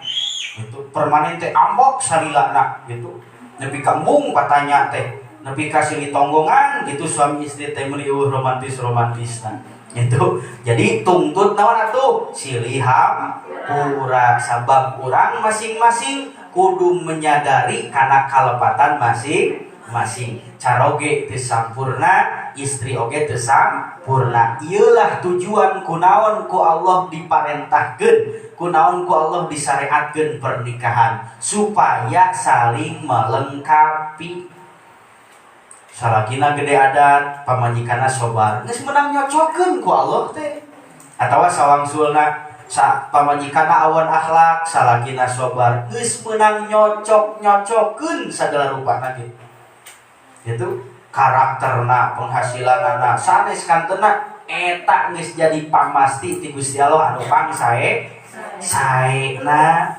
Itu permanen teh ambek salilana gitu. Nepi ka embung patanya teh, nepi ka silih tonggongan gitu suami istri teh meuni eueuh romantis-romantisna. Gitu. Jadi tuntut naon atuh? Silih hampura, sabab urang masing-masing kudu menyadari kana kalepatan masing-masing. Caroge teu sampurna, istri oge teu sampurna. Ieulah tujuan kunaon ku Allah diparentahkeun, kunaon ku Allah disyariatkeun pernikahan, supaya saling melengkapi. Salakina gede adat, pamajikanna sobar, geus meunang nyocokeun ku Allah teh. Atawa sawangsulna sa pamajikanna awan akhlak, salakina sobar, geus meunang nyocok-nyocokeun sagala rupana ge. Itu karakterna, penghasilanana, sanes kantena eta geus jadi pamasti ti Gusti Allah anu pang sae saena.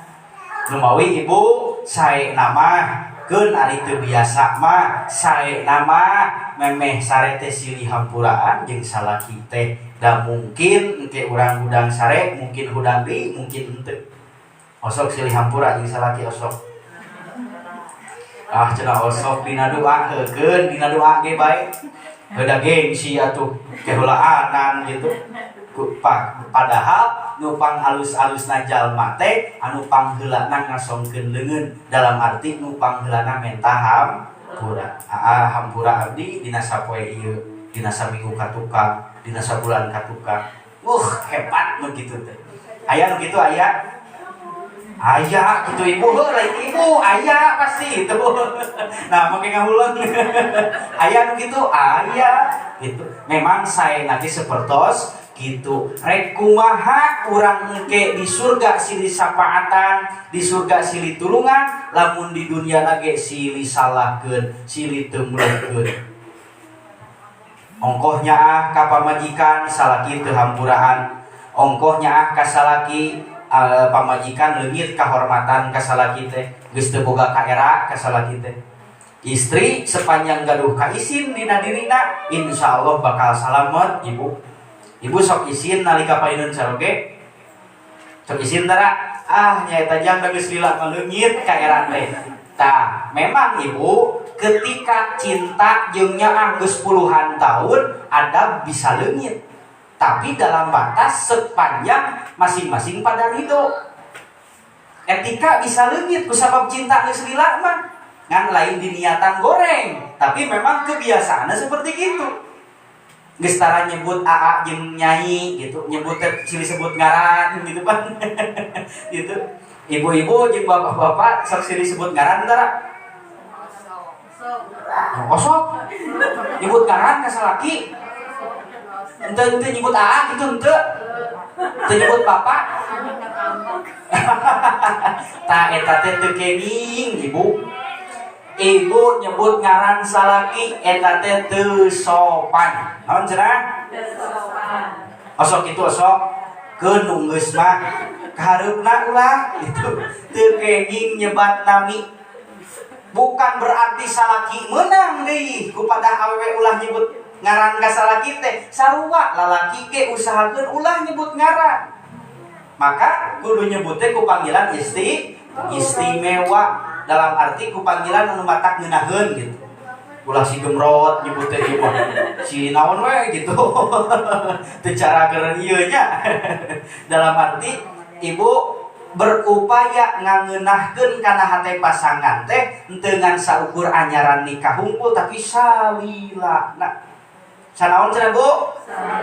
Numawi ibu saena mah keun ari teu biasa mah saena mah memeh sare teh silih hampuraan jeung salaki teh. Da mungkin engke urang hudang sare, mungkin hudang deui, mungkin henteu. Osok silih hampura jeung salaki osok. Ah cenah osok dina doa heukeun, dina doa ge bae. Heuda gengsi atuh keheulaanan gitu. Padahal nu pang alus-alusna jalma teh anu pangheulana ngasongkeun leungeun, dalam arti nu pangheulana menta hampura. Aa hampura abdi dina sapoe ieu, dina saminggu ka tukang, dina sabulan ka tukang. Hebat nu kitu teh. Aya nu kitu aya. Aya gitu ibu, heuh lain ibu, aya pasti itu. Nah, make ngahuleng. Aya nu kitu, aya gitu. Memang saya nanti sepertos gitu. Rek kumaha urang engke di surga silih sapaatan, di surga silih tulungan, lamun di dunia ge silih salahkeun, silih temleukeun. Ongkoh nyaah ka pamajikan salaki teu hampuraan. Ongkoh nyaah ka salaki pamajikan leungit kahormatan ka salaki teh, geus teu boga kaera ka salaki teh. Istri sepanjang gaduh kaisin dina dirina, insyaallah bakal salamet ibu. Ibu sok isin nalika payuneun caroge. Sok isin tara? Ah, nyaeta jang da geus lila maleungit kaera teh. Tah, memang ibu ketika cinta jeung nyaah geus puluhan tahun ada bisa leungit. Tapi dalam batas sepanjang masing-masing pada ridho. Etika bisa leungit kusabab cinta geus lila mah. Ngan lain diniatan goreng, tapi memang kebiasaannya seperti itu. Geus tara nyebut AA jeung nyai gitu, nyebut teh silih sebut ngaran gitu kan. Gitu. Ibu-ibu jeung bapak-bapak sok silih sebut ngaran tara? Osok. Nyebut ngaran ka salaki. Ente ente nyebut AA gitu ente. Teu nyebut bapak. Tah eta teh teu kenging ibu. Ibu nyebut ngaran salaki eta teh teu sopan. Naon cenah? Osok itu osok keun nu geus mah kahareupna ulah itu teu kenging nyebat nami. Bukan berarti salaki menang deui kupada awewe ulah nyebut ngaran ka salaki teh. Sarua lalaki ge usahakeun ulah nyebut ngaran. Maka kudu nyebut teh ku panggilan istimewa dalam arti ku panggilan anu matak ngeunaheun gitu. Ulah si gemrot nyebut teh ieu mah si naon we gitu. Teu cara keur ieu nya. Dalam arti ibu berupaya ngangeunahkeun kana hate pasangan teh henteu ngan saukur anyaran nikah hungkul tapi salila. Nah, sanaon cenah Bu?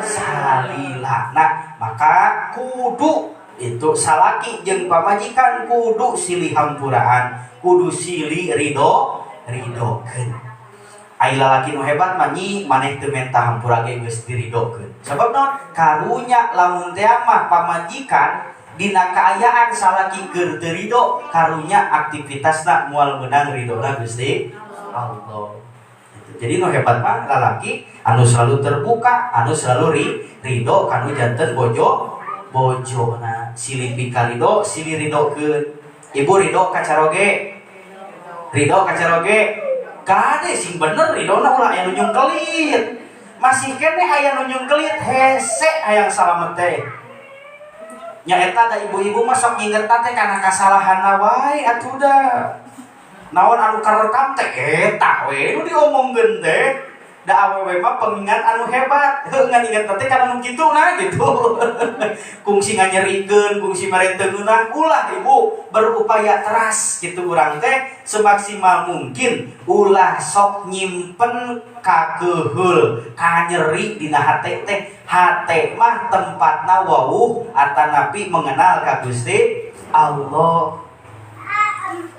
Salila. Nah, maka kudu itu salaki jeung pamajikan kudu silih hampuraan, kudu silih ridho ridokeun. Ai lalaki nu hebat mah nyi maneh teu menta hampura ge geus diridokeun. Sabab naon? Karunya lamun teh mah pamajikan dina kaayaan salaki keur teu ridho, karunya aktivitasna moal meunang ridhona Gusti Allah. Jadi nu hebat mah lalaki anu selalu terbuka, anu selalu ridho kanu janten bojo bojona silih pikarido, silih ridokeun. Ibu ridho ka caroge? Ridho ka caroge? Kade sing bener ridhona ulah aya nu nyungkelit. Masih keneh aya nu nyungkelit hese hayang salamet teh. Nya eta da ibu-ibu mah sok ngingetan teh kana kasalahanna wae atuh da. Naon anu karekam teh eta we nu diomongkeun teh. Da awewe mah pengingat anu hebat. Heuh ngan inget teh kana nu kitu nah gitu. Kungsi nganyerikeun, kungsi mere teu ngeunah, ulah ibu berupaya keras gitu urang teh semaksimal mungkin ulah sok nyimpen kakeheul, kanyeri dina hate teh. Hate mah tempatna wawuh atanapi mengenal ka Gusti Allah.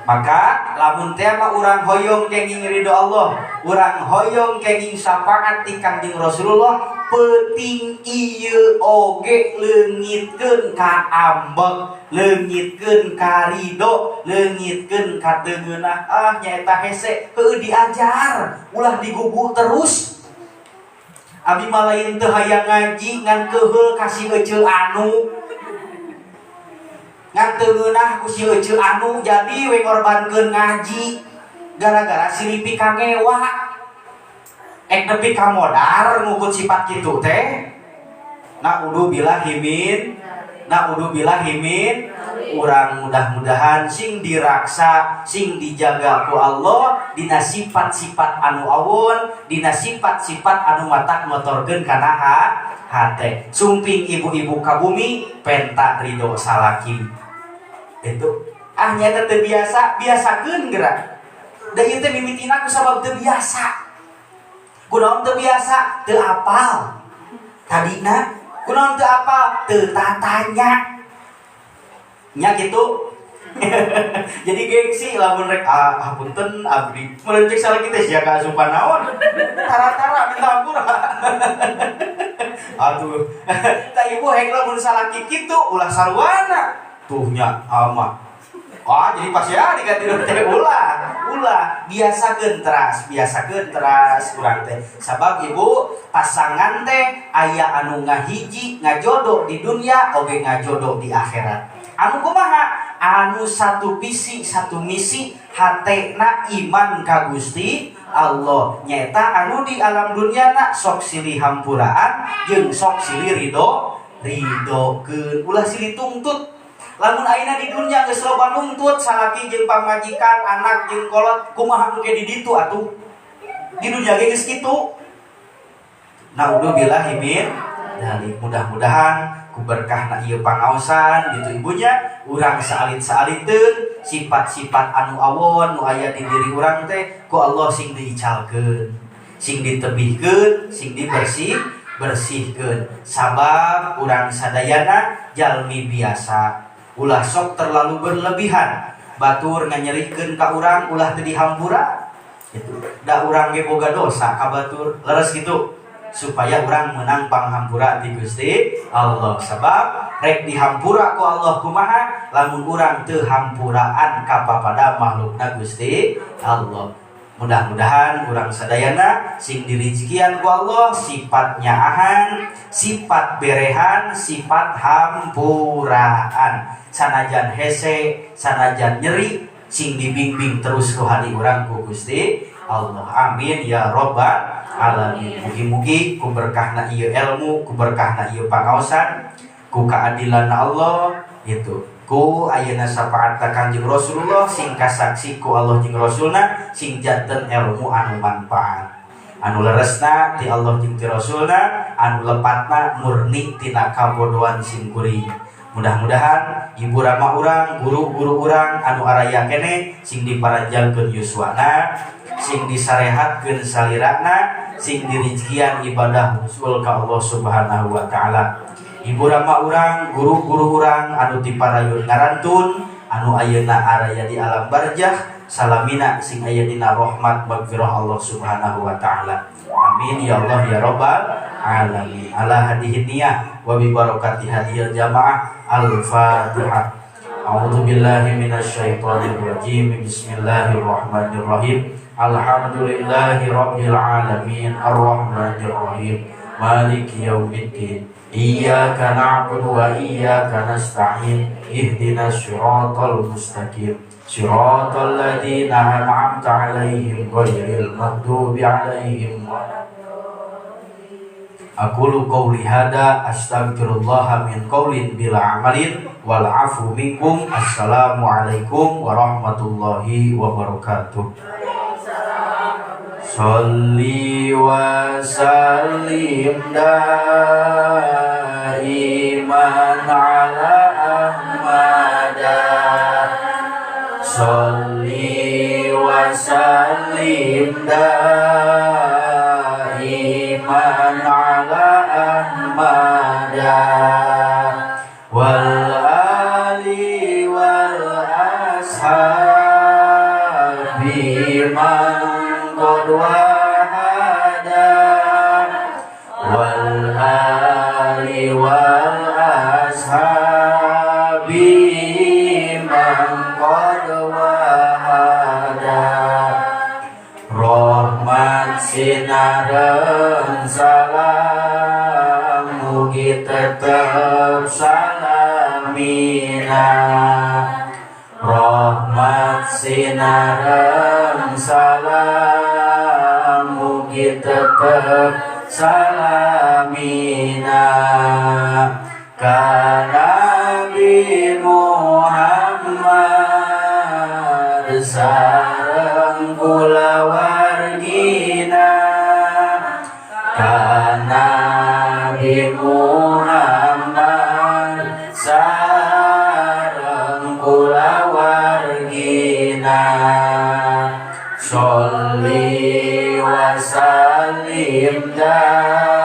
Maka lamun teh mah urang hoyong kenging ridho Allah, urang hoyong kenging syafaat ti Kangjeng Rasulullah, peuting ieu oge leungitkeun ka ambek, leungitkeun ka ridho, leungitkeun ka teu ngeunah. Ah nyaeta hese, heueuh diajar, ulah digugu terus. Abi mah lain teu hayang ngaji ngan keuheul ka si eceu anu. Ngan teu ngeunah ku si eceu anu jadi we ngorbankeun ngaji gara-gara silih pikangewa. Ek nepi ka modar ngukut sifat kitu teh. Naudzubillah himin, naudzubillah himin. Urang mudah-mudahan sing diraksa, sing dijaga ku Allah dina sifat-sifat anu awon, dina sifat-sifat anu matak motorkeun kana hate. Sumping ibu-ibu ka bumi penta ridho salaki. Itu ah nyata teu biasa, biasakeun geura. Da ieu teh mimitina ku sabab teu biasa. Kunaon teu biasa? Teu apal. Tadina kunaon teu apal? Teu tatanya. Nya gitu. Jadi gengsi lamun rek ah punten abdi meureun cek salaki teh sia kaasupan naon tara-tara minta hampura. Aduh, tah ibu hek lamun salaki kitu ulah sarwana tuh nya ama. Ah, jadi pas ya diganti teh ulah, ulah biasakeun teras, biasakeun teras urang teh. Sabab ibu pasangan teh aya anu ngahiji ngajodoh di dunia oge ngajodoh di akhirat. Anu kumaha? Anu satu visi, satu misi, hatena iman ka Gusti Allah. Nyaeta anu di alam dunia na sok silih hampuraan jeung sok silih ridho ridhokeun, ulah silih tungtut. Lamun ayeuna di dunia geus loba nuntut salaki jeung pamajikan, anak jeung kolot, kumaha engke di ditu atuh? Di dunia ge geus kitu. Naudzubillahi min dzalik. Mudah-mudahan ku berkahna ieu pangaosan gitu ibunya, urang saalit-saaliteun sifat-sifat anu awon nu aya di diri urang teh ku Allah sing diicalkeun, sing ditebihkeun, sing dibersih bersihkeun. Sabab urang sadayana jalmi biasa. Ulah sok terlalu berlebihan. Batur nganyerikeun ka urang ulah teu dihampura. Gitu. Da urang ge boga dosa ka batur. Leres gitu. Supaya urang menang panghampura ti Gusti Allah. Sabab rek dihampura ku Allah kumaha lamun urang teu hampuraan ka papada makhlukna Gusti Allah. Mudah-mudahan urang sadayana sing dirizkian ku Allah sifat nyaahan, sifat berehan, sifat hampuraan. Sanajan hese, sanajan nyeri, sing dibimbing terus rohani urang ku Gusti Allah. Amin ya robbal alamin. Mugi-mugi ku berkahna ieu ilmu, ku berkahna ieu pangaosan, ku keadilan Allah itu. Ku ayeuna syafaat ka Kanjeng Rasulullah sing kasaksi ku Allah jeung Rasulna sing janten ilmu anu manfaat. Anu leresna ti Allah jeung ti Rasulna, anu lepatna murni tina kabodohan sim kuring. Mudah-mudahan ibu rama urang, guru-guru urang anu araya kene sing diparanjangkeun yuswana, sing disarehatkeun salirana, sing dirizkian ibadah usul ka Allah Subhanahu wa taala. Ibu rama urang, guru-guru urang anu tiparayun ngarantun, anu ayeuna araya di alam barjah, salamina sing aya dina rahmat magfirah Allah Subhanahu wa taala. Amin ya Allah ya rabbal alamin. Ala hadihi niyah wa bi barakati hadhil jamaah. Al-Fatihah. A'udzu billahi minasyaitonir rajim. Bismillahirrahmanirrahim. Alhamdulillahi rabbil alamin arrahmanir rahim maliki yaumiddin. Iyyaka na'budu wa iyyaka nasta'in. Ihdinas siratal mustaqim. Siratal ladzina an'amta 'alaihim ghairil maghdubi 'alaihim waladdallin. Aqulu qawli hada astaghfirullaha min qawlin bila amalin wal afu minkum. Assalamualaikum warahmatullahi wabarakatuh. Sholli wa sallim daiman ala Ahmada. Sholli wa sallim daiman ala Ahmada wal ali wal ashabi man qad wahada wal ali wal ashabi man qad wahada. Rahmat sinareng salam mugi tetep salamina. Rahmat sinareng salam mugi tetep salamina. Ka Nabi Muhammad sareng kulawargina. Ka Nabi Muhammad sareng kulawargina. Sholli wa sallim daiman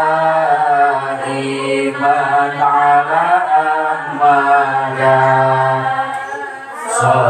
ala Ahmada. Sholli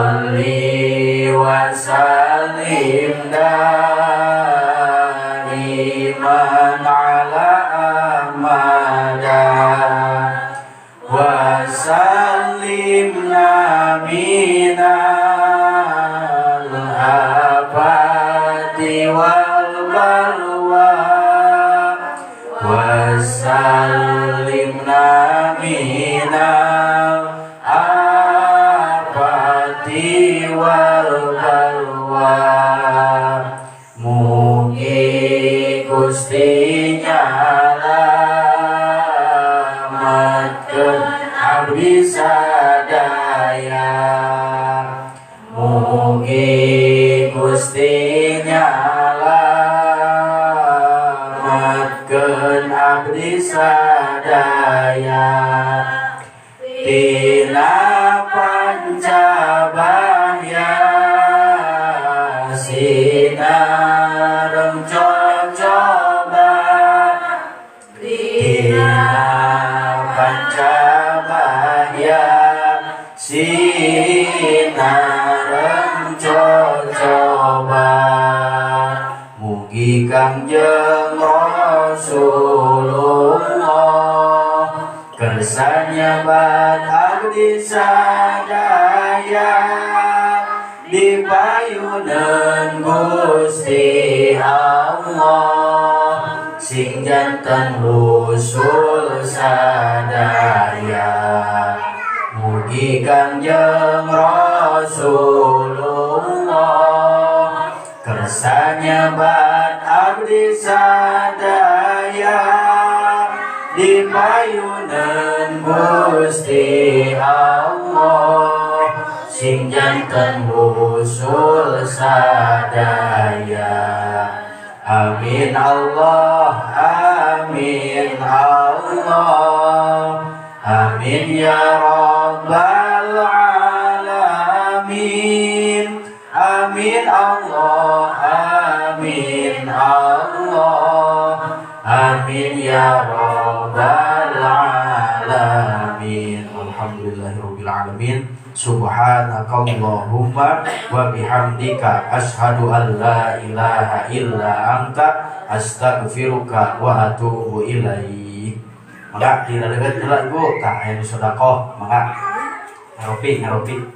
Minal afati wal balwa. Mugi Gusti nyalametkeun abdi sadaya. Mugi Gusti nyalametkeun abdi sadaya tina pancabahya sinareng cocoba, tina pancabahya sinareng cocoba. Mugi Kangjeng Rasulullah kersa nyebat abdi sadaya dipayuneun Gusti Allah sing janten wusul sadaya. Mugi Kangjeng Rasulullah kersa nyebat abdi sadaya dipayuneun Gusti Allah sing janten wusul sadaya. Amin Allah, amin Allah, amin ya rabbal alamin. Amin Allah, amin Allah, amin ya rabbal alamin. Alhamdulillahirabbil alamin. Subhanakallahumma wa bihamdika asyhadu an la ilaha illa anta astaghfiruka wa atubu ilaik. Mangga dilaleungeun heula, Ibu, tah aya nu sedekah, mangga. Ngaropi, ngaropi.